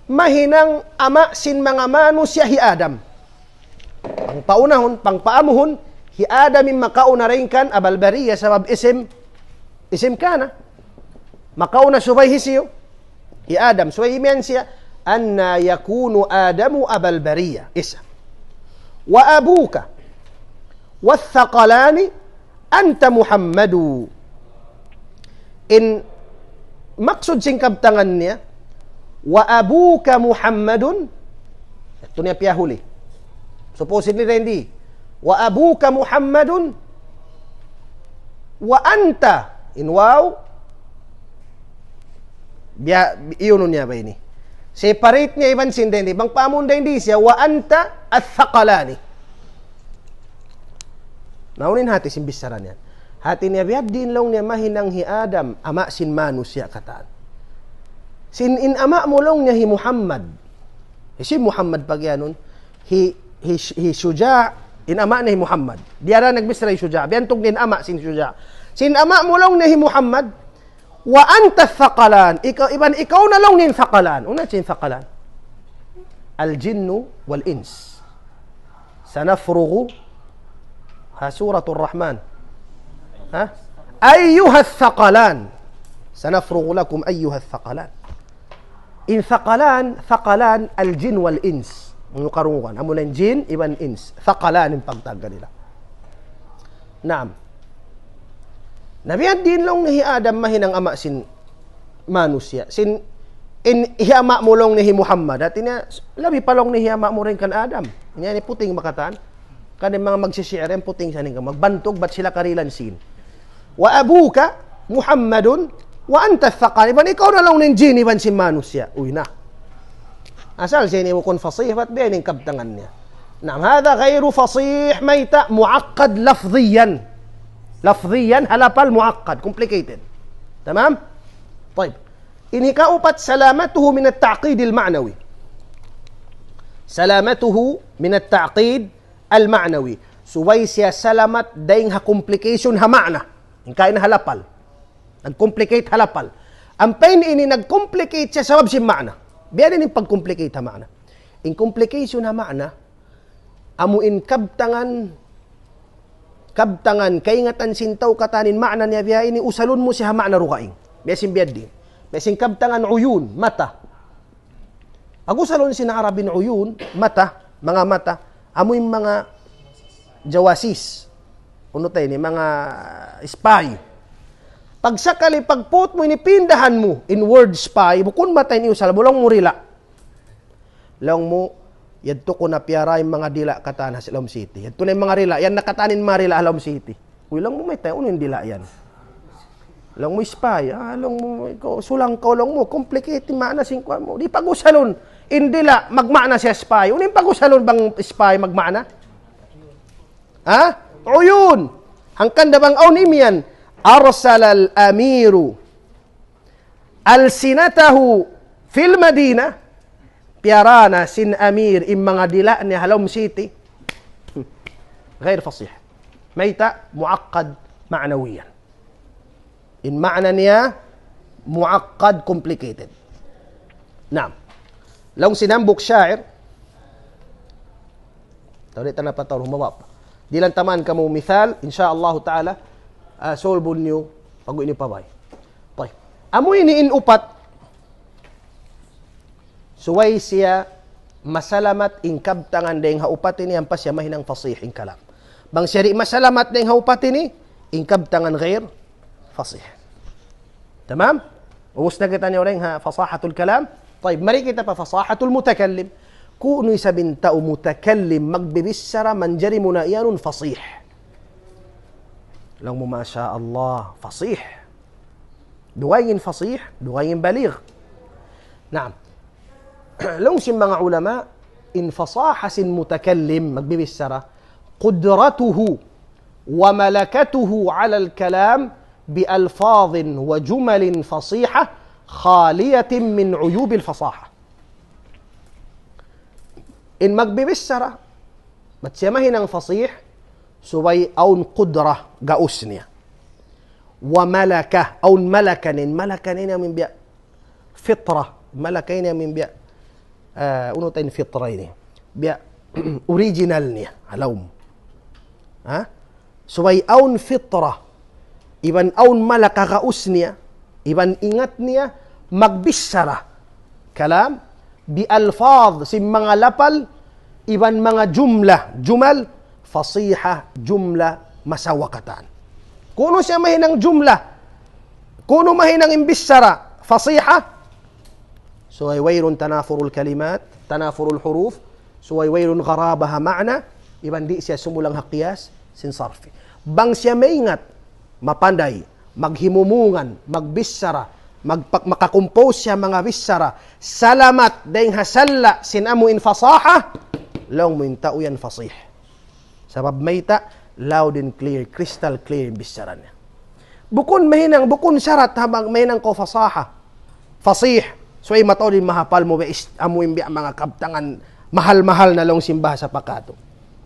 Mahinang ama' sin manga manusiya' hi Adam. Pangpaunahun, pangpaamuhun, hi Adam in makauna dayn kan Abal Bariya sabab isim, isim kana. Makauna subay hisiyu? Hi Adam. Subay imiyan siya, أنى يكون آدم أبا البرية. Isa. وأبوك والثقلان أنت محمد. In maksud sin kabtangan niya, وأبوك محمد. Yadtu niya piyahuli. Supposedly dayn di. وأبوك محمد وأنت. In waw. Biya', iyunun niya ba ini? Separate niya iban sin dayn di. Bang paamun dayn di siya, وأنت الثقلان. Na unu in hati sin bichara niya? Hati niya biyadiin laung niya mahinang hi Adam, ama' sin manusiya' katan. Sin in ama' mu laung niya hi Muhammad. Hi si Muhammad pagiyanun. Hi, hi, hi Shuja', in ama' niya hi Muhammad. Diyara nagbichara hi Shuja'. Biyantug niya in ama' sin Shuja'. Sin ama' mu laung niya hi Muhammad. وأنت الثقلان. Ikaw, iban ikaw na laung niya in thaqalan. Unu in thaqalan? الجن والإنس. سنفرغ. Ha, Suratul Rahman. Ha? أيها الثقلان. سنفرغ لكم أيها الثقلان. In thaqalan, thaqalan, الجن والإنس. Unu karungugan? Amuna in jin, iban ins. Thaqalan in pagtawag nila. Naam. Na biyadiin laung niya hi Adam mahinang ama' sin manusiya'. Sin, in hi ama' mu laung niya hi Muhammad. Hati niya, labi pa laung niya hi ama' mu dayn kan Adam. Niya ini puting makatan. Kan in manga magsishi'ir yan, puting sa ning magbantug, bat sila karilan sin. وأبوك محمد وأنت الثقلان. Iban ikaw na laung niya in jin iban sin manusiya'. Uy na. Asal siya ini bukun fasih, bat biya' ini in kabtangan niya. نعم، هذا غير فصيح, mayta', معقد لفظيا. لفظيا, ha lapal mu'aqqad, complicated. Tamam? طيب. In hikaupat, سلامته من التعقيد المعنوي. سلامته من التعقيد المعنوي. Subay siya salamat dayng ha complication ha ma'na. In kaina ha lapal. Nag-complicate ha lapal. Ampa in ini nag-complicate siya sabab sin ma'na. Biya' diin in pag-complicate ha ma'na? In complication ha ma'na, amu in kabtangan, kabtangan, kaingatan sin tau katan in ma'na niya biya' ini, usalun mu siya ha ma'na dugaing. Biya' sin biya' diin. Biya' sin kabtangan uyun, mata. Pag-usalun sin Arab in uyun, mata, manga mata, amu in manga jawasis. Unu ta ini, manga spy. Pag sakali, pagput mu ini, pindahan mu, in word spy, bukun mata in iyusal mu, laung mu dila'. Laung mu, yadtu ku na piyara in manga dila' katan ha Siloam City. Yadtu na in manga dila', yan na katan in manga dila' ha Siloam City. Uy, laung mu, mayta', unu in dila' yan? Laung mu spy, ah, laung mu, ikaw, sulang kaw, laung mu, complicated ma'na sin kuwan mu. Di' pag-usalun, in dila', magma'na siya spy. Unu in pag-usalun bang spy magma'na? Ha? Uyun. Hangkan da bang awn imiyan. أرسل الأمير ألسنته في المدينة. Piyara na sin amir in manga dila' niya ha Siloam City. غير فصيح. Mayta', معقد معنويا. In ma'na niya, mu'aqqad, complicated. Naam. Laung sin hambuuk sha'ir, tau di' ta na pataw, humaba pa. Dihilan ta man kamu mithal, insha Allah ta'ala, ah, solve niyu, pag-uwi niyu pa bay. Tayyib. Amu ini in upat, subay siya masalamat in kabtangan dayng ha upat ini ampa siya mahinang fasih in kalam. Bang siya di' masalamat dayng ha upat ini, in kabtangan ghair fasih. Tamam? Ubus na kitaniyu dayng ha fasahatul kalam. Tayyib, mari kita pa fasahatul mutakallim. Kunu' isab in tau mutakallim, magbibichara, manjari mu na iyanun fasih. Laung mu, masha Allah, fasih. Dugaing in fasih, dugaing in baligh. Naam. Laung sin manga ulama, in fasaha sin mutakallim, magbibichara, قدرته وملكته على الكلام بألفاظ وجمل فصيحة خالية من عيوب الفصاحة. In magbibichara, bat siya mahinang fasih, subay awn qudra, gaus niya. Wa malaka, awn malaka niya, malaka niya amun biya' fitra, malaka niya amun biya', ah, unu ta in fitra ini. Biya' original niya, ha lawm. Ha? Subay awn fitra, iban awn malaka gaus niya, iban ingat niya, magbichara. Kalam, bi alfaz, sin manga lapal, iban manga jumla, jumal, fasiha, jumla, masawa katan. Kunu' siya mahinang jumla, kunu' mahinang in bichara, fasiha. So, ay wayruun tanafurul kalimat, tanafurul huruf, so, ay wayruun gharabaha ma'na, iban di' siya sumulang ha qiyas, sin sarfi. Bang siya maingat, mapanday, maghimumungan, magbichara, magpa-, makakumpos siya manga bichara, salamat dayng ha sala' sin amu in fasaha, laung mu in tau yan fasih. Sabab mayta', loud and clear, crystal clear in bichara niya. Bukun mahinang, bukun sarat ha mag-, mahinang kaw fasaha. Fasih. So, ay mataud in mahapal mu, biya' is-, amu in biya' manga kabtangan, mahal-mahal na laung sin bahasa pa katu'.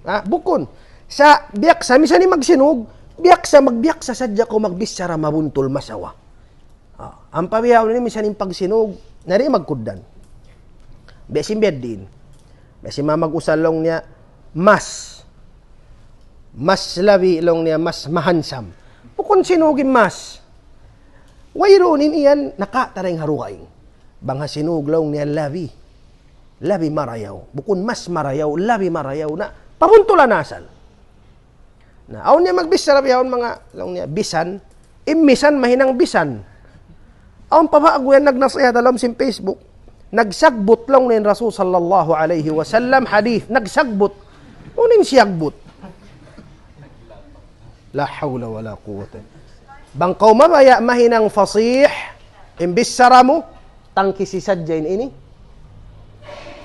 Ha? Bukun. Sa' biyaksa, misan in magsinug, biyaksa, magbiyaksa sadja kaw magbichara mabuntul masawa. Ah, ampa bihaun ini misan in pagsinug, na di' magkugdan. Biya' sin biya' diin. Biya' sin manga mag-usal laung niya, mas. Mas labi laung niya, mas mahansam. Bukun sinug in mas. Wayruun in iyan, nakatareng ha dugaing. Bang ha sinug laung niya labi. Labi marayaw. Bukun mas marayaw, labi marayaw na. Pabuntulan asal. Na, awn niya magbichara bihaun manga, laung niya, bisan, in misan mahinang bisan. Awn pa ba aku yan nagnasihat ha lawm sin Facebook. Nagsagbut laung niya in Rasul sallallahu alayhi wasallam hadith. Nagsagbut. Unu in siyagbut? La hawla wa la quwwata. Bang kaw mabaya' mahinang fasih, in bichara mu, tangkisi sadja in ini.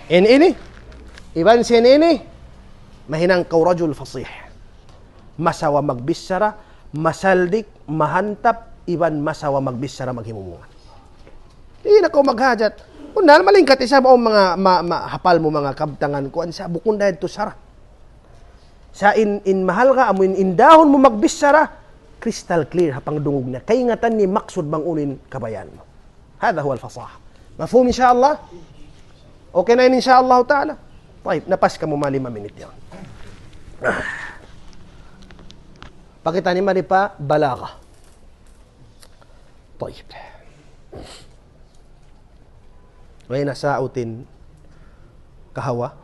In ini, iban sin ini, mahinang kaw rajul fasih. Masawa magbichara, masaldik, mahantap, iban masawa magbichara maghimumungan. Di' na kaw maghajat. Bunnal malingkat isab awn manga, ma, ma, hapal mu manga kabtangan kuwan sa' bukun da yadtu sara. Sa' in, in mahal ka, amu in, in dahun mu magbichara, crystal clear ha pangdungug niya. Kaingatan niya maksud bang unu in kabayaan mu. هذا هو الفصاحة. مفهوم إن شاء الله؟ Okay na in شاء الله تعالى. Tayyib, napas kamu manga lima minit yan. Pakita' niyu mari pa balagha. Tayyib. Way nasaut in kahawa.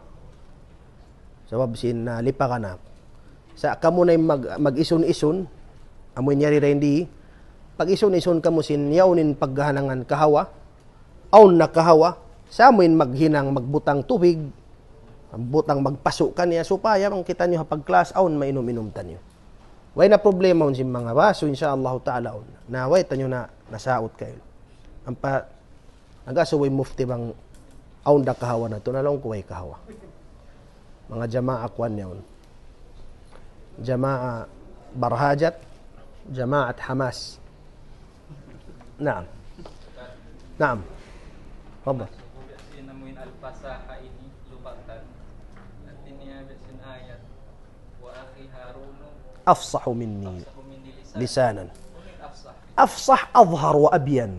Sabab sin nalipakan na. Sa' kamu na in mag-, mag-isun-isun, amu in yari dayn di, pag-isun-isun kamu sin yaun in paghalangan kahawa, awn na kahawa, sa' amu in maghinang magbutang tubig, butang magpasu' kaniya, supaya bang kitaniyu ha pag-class, awn mainum-inum taniyu. Way na problema awn sin manga basu, insya Allah ta'ala awn. Na way taniyu na nasaut kayu. Ampa, nag-asubu in mufti bang awn da kahawa natu', na laung ku way kahawa. Manga jamaa kuwan yaun. Jamaa Barhajat, jamaat Hamas. Naam. Naam. Fadal. Sin amuin al-fasaha ini lugatan. Hati niya biya' sin ayat. Wa akhi Harunu أفصح مني afsahu minni lisan. لسانا. Unu in afsah? Afsah, adhhar wa abyan.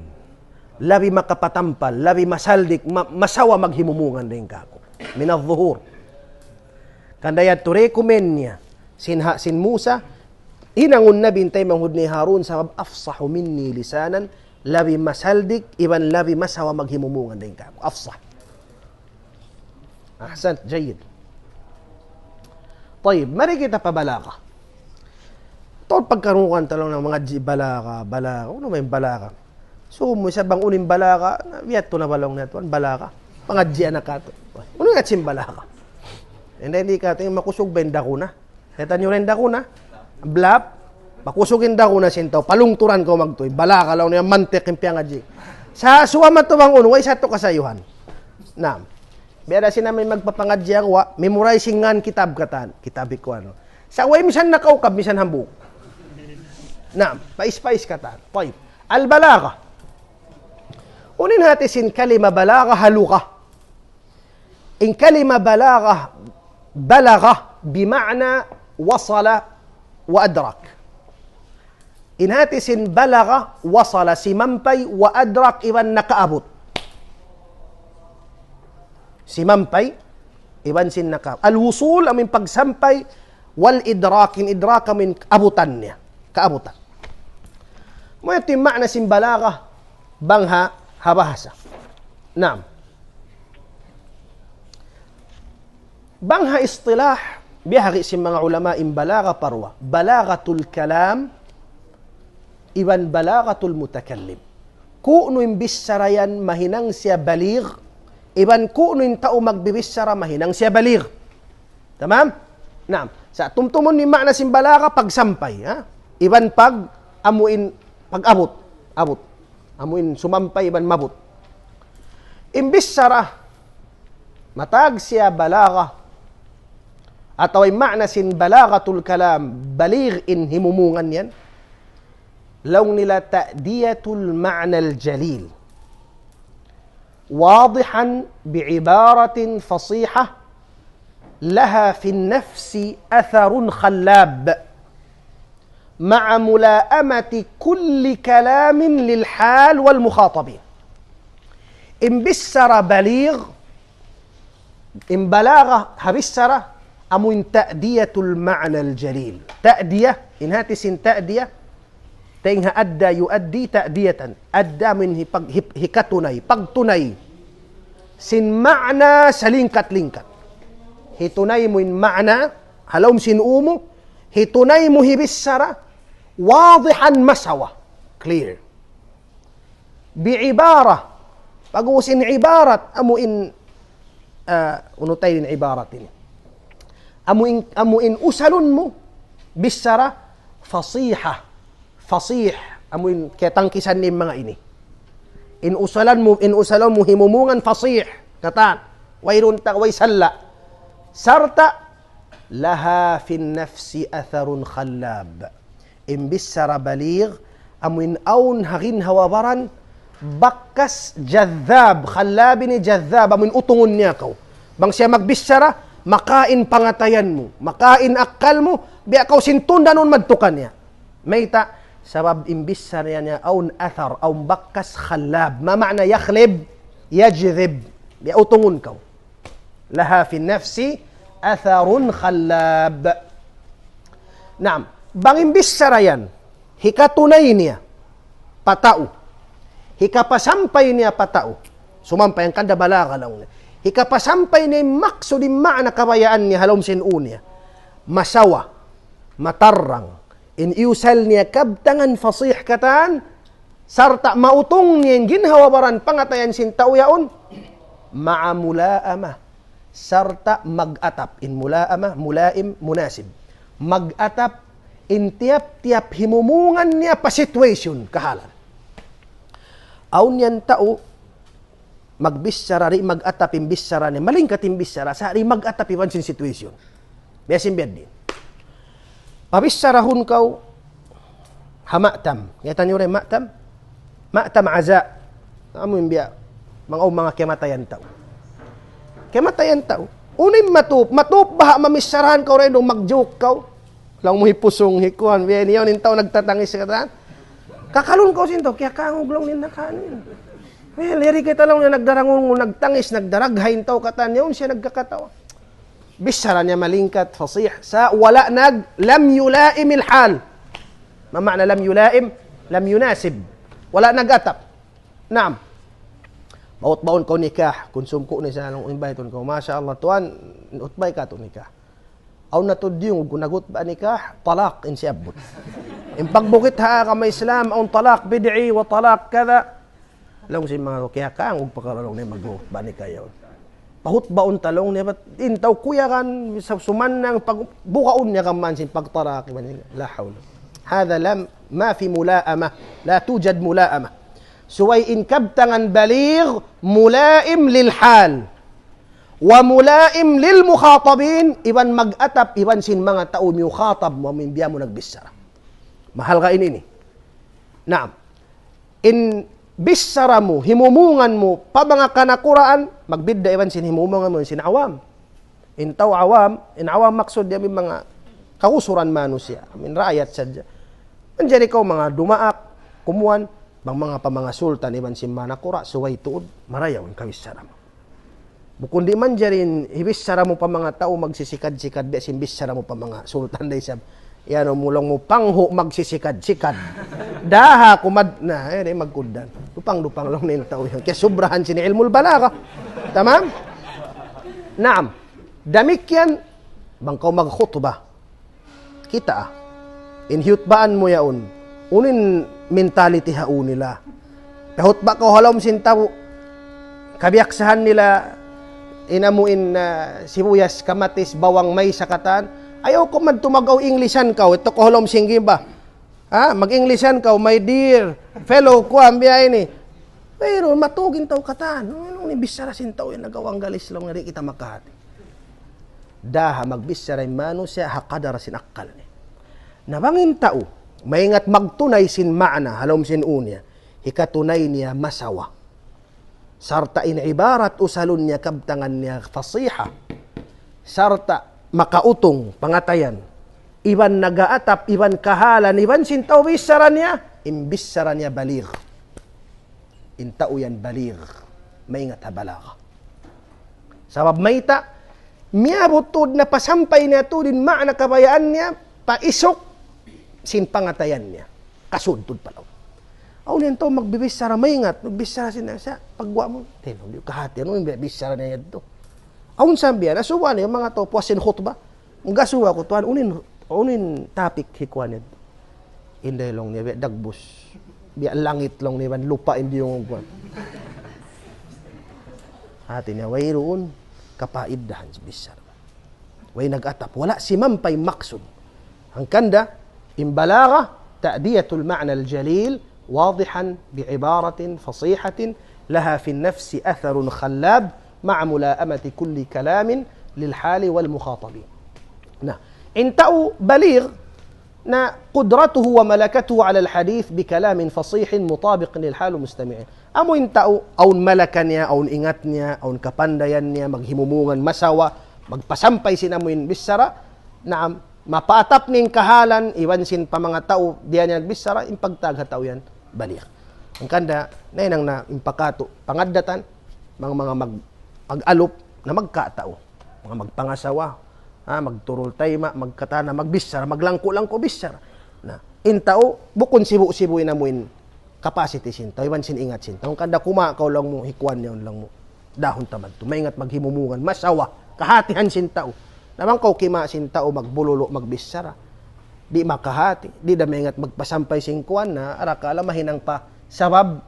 Labi makapatampal, labi masaldik, ma-, masawa maghimumungan dayn kāku'. من الظهور. Hangkan da yadtu recommend niya sin ha-, sin Musa, hinangun Nabi in taymanghud niya hi Harun sabab أفصح مني لسانا, labi masaldik, iban labi masawa maghimumungan dayn kāku'. Afsah. Ahsan, jayyid. Tayyib, mari kita pa balaga. Taud pagkarungugan ta laung niya mangadji' balaga, balaga. Unu in balaga? So, mu isa bang unu in balaga, na, biya' tu na ba laung niya tuwan, balaga. Pangadji' anak katu'. Unu in sin balaga? Hindi, hindi katu', makusug ba in dakuna? Kita' niyu in dakuna? Blap. Makusug in dakuna sin tau. Palungturan kaw magtuy. Balaga laung niya mantik in piyangadji'. Sa' suwa man tu bang unu, way sa tu kasayuhan. Naam. Biya' da sin amin magpapangadji' aku, wa, memorize in ngan kitab katan. Kitab ku anu. Sa' way misan nakaukab, misan hambuuk. Naam, pais-pais katan. Tayyib. Al-balagha. Unu in hati sin kalima balagha ha lugha? In kalima balagha, balagha bima'na wasala wa adrak. In hati sin balagha, wasala, simampay, wa adrak, iban nakaabut. Simampay, iban sin naka-, al-wusul, amu in pagsampay, wal idrak, in idrak, amu in abutan niya. Kaabutan. Amu yadtu in ma'na sin balagha, bang ha, ha bahasa. Naam. Bang ha istilah, biyahagi' sin manga ulama in balagha pa duwa. Balaghatul kalam, iban balaghatul mutakallim. Ku'nu in bichara yan mahinang siya baligh, iban ku'nu in tau magbibichara mahinang siya baligh. Tamam? Naam. Sa' tumtumun in ma'na sin balagha pagsampay, ha? Iban pag, amu in, pag-abut. Abut. Amu in sumampay iban maabut. In bichara, matag siya balagha, atawa in ma'na sin balaghatul kalam, baligh in himumungan yan. Laung nila ta'diyatul ma'nal jalil. واضحا بعبارة فصيحة لها في النفس أثر خلاب مع ملائمة كل كلام للحال والمخاطبين. In bichara baligh, in balagha ha bichara, amu in ta'diyatul ma'nal jalil. Ta'diya, in hati sin ta'diya, dayn ha adda yu'addi ta'diyatan. Adda amu in hipag-, hip-, hikatunay, pagtunay sin ma'na salingkat-lingkat. Hitunay mu in ma'na, ha lawm sin ū mu, hitunay mu hi bichara, wadihan masawa, clear. Bi'ibara, pag-ubus in ibarat, amu in, ah, unu tay in ibarat ini. Amu in, amu in usalun mu, bichara, fasiha, fasih, amu in kiyatangkisan niya in manga ini. In usalan mu, in usalan mu himumungan fasih, katan, wayruun ta-, way salla'. Sarta', لها في النفس أثر خلاب. In bichara baligh, amu in awn ha ginhawa-baran, bakas jadhab, khallab ini jadhab, amu in utungun niya kaw. Bang siya magbichara, makain pangatayan mu, makain akkal mu, biya' kaw sin tundanun madtu kaniya. Mayta', sabab in bichara niya awn athar, awn bakas khallab. Ma ma'na yakhlib? Yajdhib. Biya' utungun kaw. لها في النفس أثر خلاب. Naam, bang in bichara yan, hikatunay niya pa tau, hikapasampay niya pa tau, sumampay, hangkan da balagha laung niya. Hikapasampay niya in maksud, in ma'na kabayaan niya ha lawm sin ū niya. Masawa, matarrang, in iyusal niya kabtangan fasih katan, sarta' mautung niya in ginhawa-baran pangatayan sin tau yaun, مع ملائمة, sarta' mag-atap, in mula'ama, mula'im, munasib. Mag-atap in tiyap-tiyap himumungan niya pa situation, kahalan. Awn yan tau, magbichara, di' mag-atap in bichara niya, malingkat in bichara, sa' di' mag-atap iban sin situation. Biya' sin biya' diin. Pabichara hun kaw ha ma'tam. Ngita niyu da in ma'tam? Ma'tam aza. Amu in biya' manga, manga kiyamatayan tau. Kiyamatayan tau. Unu in matup? Matup baha' mamicharahan kaw da in magjok kaw. Laung mu hi pusung, hi kuwan, biya' ini yaun in tau nagtatangis katan. Kakalun kaw sin tau, kiyakangug laung niya kaniya. Well, yari kita laung niya nagdarangul, nagtangis, nagdaraghay in tau katan, yaun siya nagkakatawa. Bichara niya malingkat, fasih, sa' wala' nag-, لم يلائم الحال. Ma ma'na لم يلائم? لم يناسب. Wala' nag-atap. Naam. Pautbaun kaw nikah, kunsum ku ni sa laung, imbaytun kaw. Masha Allah, tuwan, utbay katu' nikah. Awn na tuud diyungug ku nag-utba nikah, talak in siyabbut. In pagbukit ha agama Islam, awn talak bid'i wa talak kada. Laung sin manga kiyakangug pa kaw laung niya mag-utba nikah yaun. Pahutbaun ta laung niya, bat in tau kuyagan, sa-, sumannang, pag-, bukaun niya kaman sin pagtalak, iban sin, la hawla. Hadha lam, ma fi mula'amah, la tujad mula'amah. Subay in kabtangan baligh, mula'im lil hal. Wa mula'im lil mukhatabin, iban mag-atap, iban sin manga tau mukhatab mu, amu in biya' mu nagbichara. Mahalga' ini. Naam. In bichara mu, himumungan mu, pa manga kanakuraan, magbidda' iban sin himumungan mu, sin awam. In tau awam, in awam maksud niya amu in manga kausuran manusiya', amu in raayat sadja. Manjari kaw manga dumaak, kumuan, bang manga pa manga sultan iban sin manga nakura', subay tuud, marayaw in kabichara mu. Bukun di' manjari in hibichara mu pa manga tau magsisikad-sikad, biya' sin bichara mu pa manga sultan da isab. Yan, laung mu panghu' magsisikad-sikad. Daha kumad-, na, eh, di' magkugdan. Dupang-dupang laung niya in tau yan. Kiyasubrahan sin ilmul balagha. Tamam? Naam. Damikkiyan, bang kaw magkhutba. Kita', ah. In hiyutbaan mu yaun. Unu in mentality ha unu nila. Pahutba kaw ha lawm sin tau. Kabiyaksahan nila, in amu in, ah, sibuyas, kamatis, bawang, maysa katan. Ayaw kaw madtu mag-aw Englishan kaw, yadtu kaw ha lawm sin gym ba. Ha? Mag-Englishan kaw, my dear fellow, kuwan, biya' ini. Pero matug in tau katan. Unu in bichara sin tau yan, nag-aw Anggalis laung, di' kita makahati. Daha magbichara in manusiya' ha kadar sin akkal niya. Na bang in tau, maingat magtunay sin maana, ha lawm sin unu niya, hikatunay niya masawa. Sarta' in ibarat usalun niya kabtangan niya fasiha. Sarta' makautung pangatayan. Iban nag-aatap, iban kahalan, iban sin tau bichara niya, in bichara niya baligh. In tau yan baligh. Maingat ha balagha. Sabab mayta', miyabut tuud na pasampay niya tuud in maana kabayaan niya, pa isuk sin pangatayan niya. Kasud tuud pa laung. Awn yan tau magbibichara maingat, magbichara sin sa, pagguwa' mu, tino, di' kahati, unu in bichara niya yadtu. Awn sambiyan, asubuhan niya, manga tau, puas sin khutba. Nag-asubu aku, tuwan, unu in, unu in topic hikuan yadtu. Inday laung niya, biya' dagbus. Biya' langit laung niya, iban lupa' in biyungug kuwan. Hati niya, wayruun kapaidahan sin bichara. Way nag-atap, wala' simampay maksud. Hangkan da, in balagha, تأدية المعنى الجليل واضحا بعبارة فصيحة لها في النفس أثر خلاب مع ملائمة كل كلام للحال والمخاطب. Na, in tau baligh, na قدرته وملكته على الحديث بكلام فصيح مطابق للحال والمستمعين. Amu in tau, awn malaka niya, awn ingat niya, awn kapandayan niya, maghimumungan masawa, magpasampay sin amu in bichara, naam, mapaatap niya in kahalan, iban sin pa manga tau, biya' niya nagbichara, in pagtawag ha tau yan, baligh. Hangkan da, nahinang na in pa katu', pangaddatan, manga, manga mag-, mag-alup, na magkatau. Manga magpangasawa, ha, magturul tayma', magkatana, magbichara, maglangku'-langku' bichara. Na, in tau, bukun sibu'-sibu' in amu in capacity sin tau, iban sin ingat sin tau. Hangkan da kumawa' kaw laung mu, hikuan niya laung mu. Dahun ta madtu, maingat maghimumungan, masawa, kahatihan sin tau. Na bang kaw kimawa' sin tau, magbululu', magbichara. Di' makahati, di' da maingat magpasampay sin kuwan na, arakala' mahinang pa, sabab,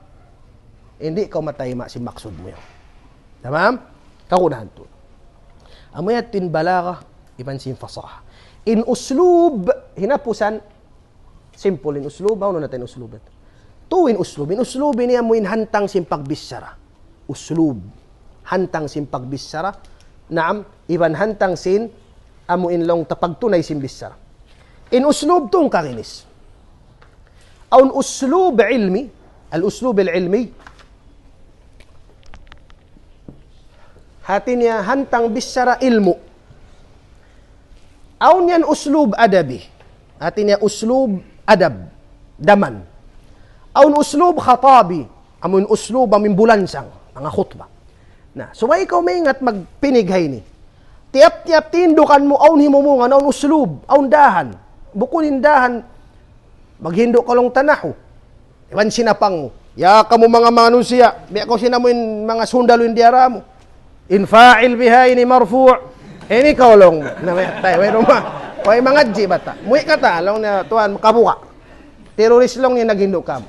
di' kaw matayma' sin maksud mu yan. Tamam? Kagunahan tuud. Amu yadtu in balagha, iban sin fasaha. In uslub, hinapusan, simple in uslub, maunu na ta in uslub yadtu. Tu in uslub, in uslub ini amu in hantang sin pagbichara. Uslub, hantang sin pagbichara. Naam, iban hantang sin, amu in laung ta pagtunay sin bichara. In uslub tungkaginis. Awn uslub ilmi, al-uslub al-ilmi. Hati niya hantang bichara ilmu'. Awn yan uslub adabi. Hati niya uslub adab, daman. Awn uslub khatabi. Amun uslub amun bulansang, manga khutba. Na, subay kaw maingat magpinig ha ini. Tiyap-tiyap tindukan mu awn himumungan, awn uslub, awn dahan. Bukun in dahan, maghindu' kaw laung ta nahu. Iban sinapang mu. Ya kamu manga manusiya', biya' kaw sin amu in manga sundalu in diyara mu. In fa'il biha ini marfu'. Ini kaw laung. Na, way, tay, way, ruma. Way, mangadji' bata'. Muwi' katan, laung niya, tuwan, makabuka. Teroris laung niya naghindu' kamu.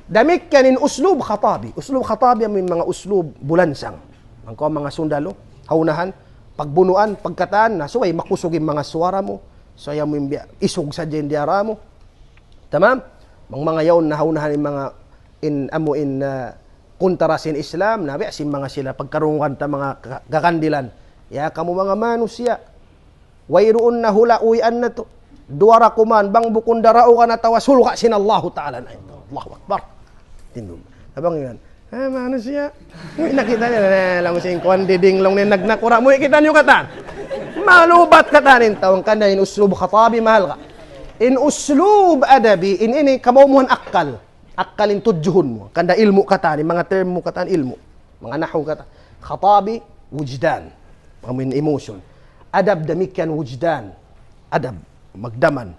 Damikkiyan in uslub Khatabi. Uslub Khatabi amu in manga uslub bulansang. Manga kaw manga sundalu, ha unahan, pagbunuan, pagkatan, na subay makusug in manga suwara mu. Subay amu in biya', isug sadja in diyara mu. Tamam? Bang manga yaun na ha unahan in manga in amu in, ah, kuntara sin Islam, na biya' sin manga sila pagkarungugan ta manga ka-, kakandilan. Ya kamu manga manusiya', wayruun na hula' uwian natu'. Duwa ra kuman, bang bukun daraugan atawa surga' sin Allahu Ta'ala na. Allahu Akbar. Tindug. Abang yan. Ah, manusiya'. Uy, nakita' niya na, laung sin kuwan, diding laung niya nagnakura'. Muwi' kitaniyu katan. Malubat katan in tau, hangkan da in uslub Khatabi mahal ka. In uslub adabi, in ini kabaw mu han akkal. Akkal in tudjuhun mu. Hangkan da ilmu' katan, in manga term mu katan ilmu'. Manga nahu katan. Khatabi, wujdan. Amu in emotion. Adab damikkiyan wujdan. Adab, magdaman.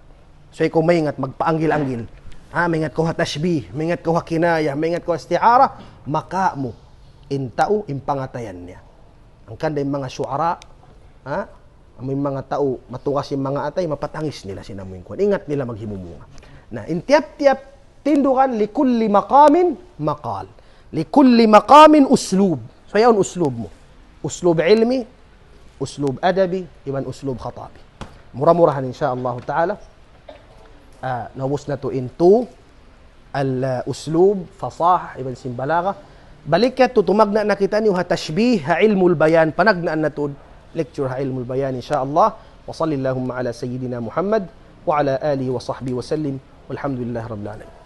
So, ikaw maingat, magpaanggil-anggil. Ha, maingat kaw ha tashbih, maingat kaw ha kinaya, maingat kaw ha isti'ara, maka mu, in tau, in pangatayan niya. Hangkan da in manga shu'ara, ha, amu in manga tau, matugas in manga atay, mapatangis nila sin amu in kuwan. Ingat nila maghimumunga. Na, in tiyap-tiyap tindugan, likulli maqamin maqal. Likulli maqamin uslub. So, yaun uslub mu. Uslub ilmi, uslub adabi, iban uslub khatabi. Mura-murahan, insha Allah Ta'ala, ah, naubus natu' in tu, al, ah, uslub, fasaha, iban sin balaga. Balik yadtu, tumagna' na kitaniyu ha tashbih, ha ilmul bayan, panagnaan natu' lecture ha ilmul bayan, insha Allah. وصل اللهم على سيدنا محمد وعلى آله وصحبه وسلم. والحمد لله رب العالمين.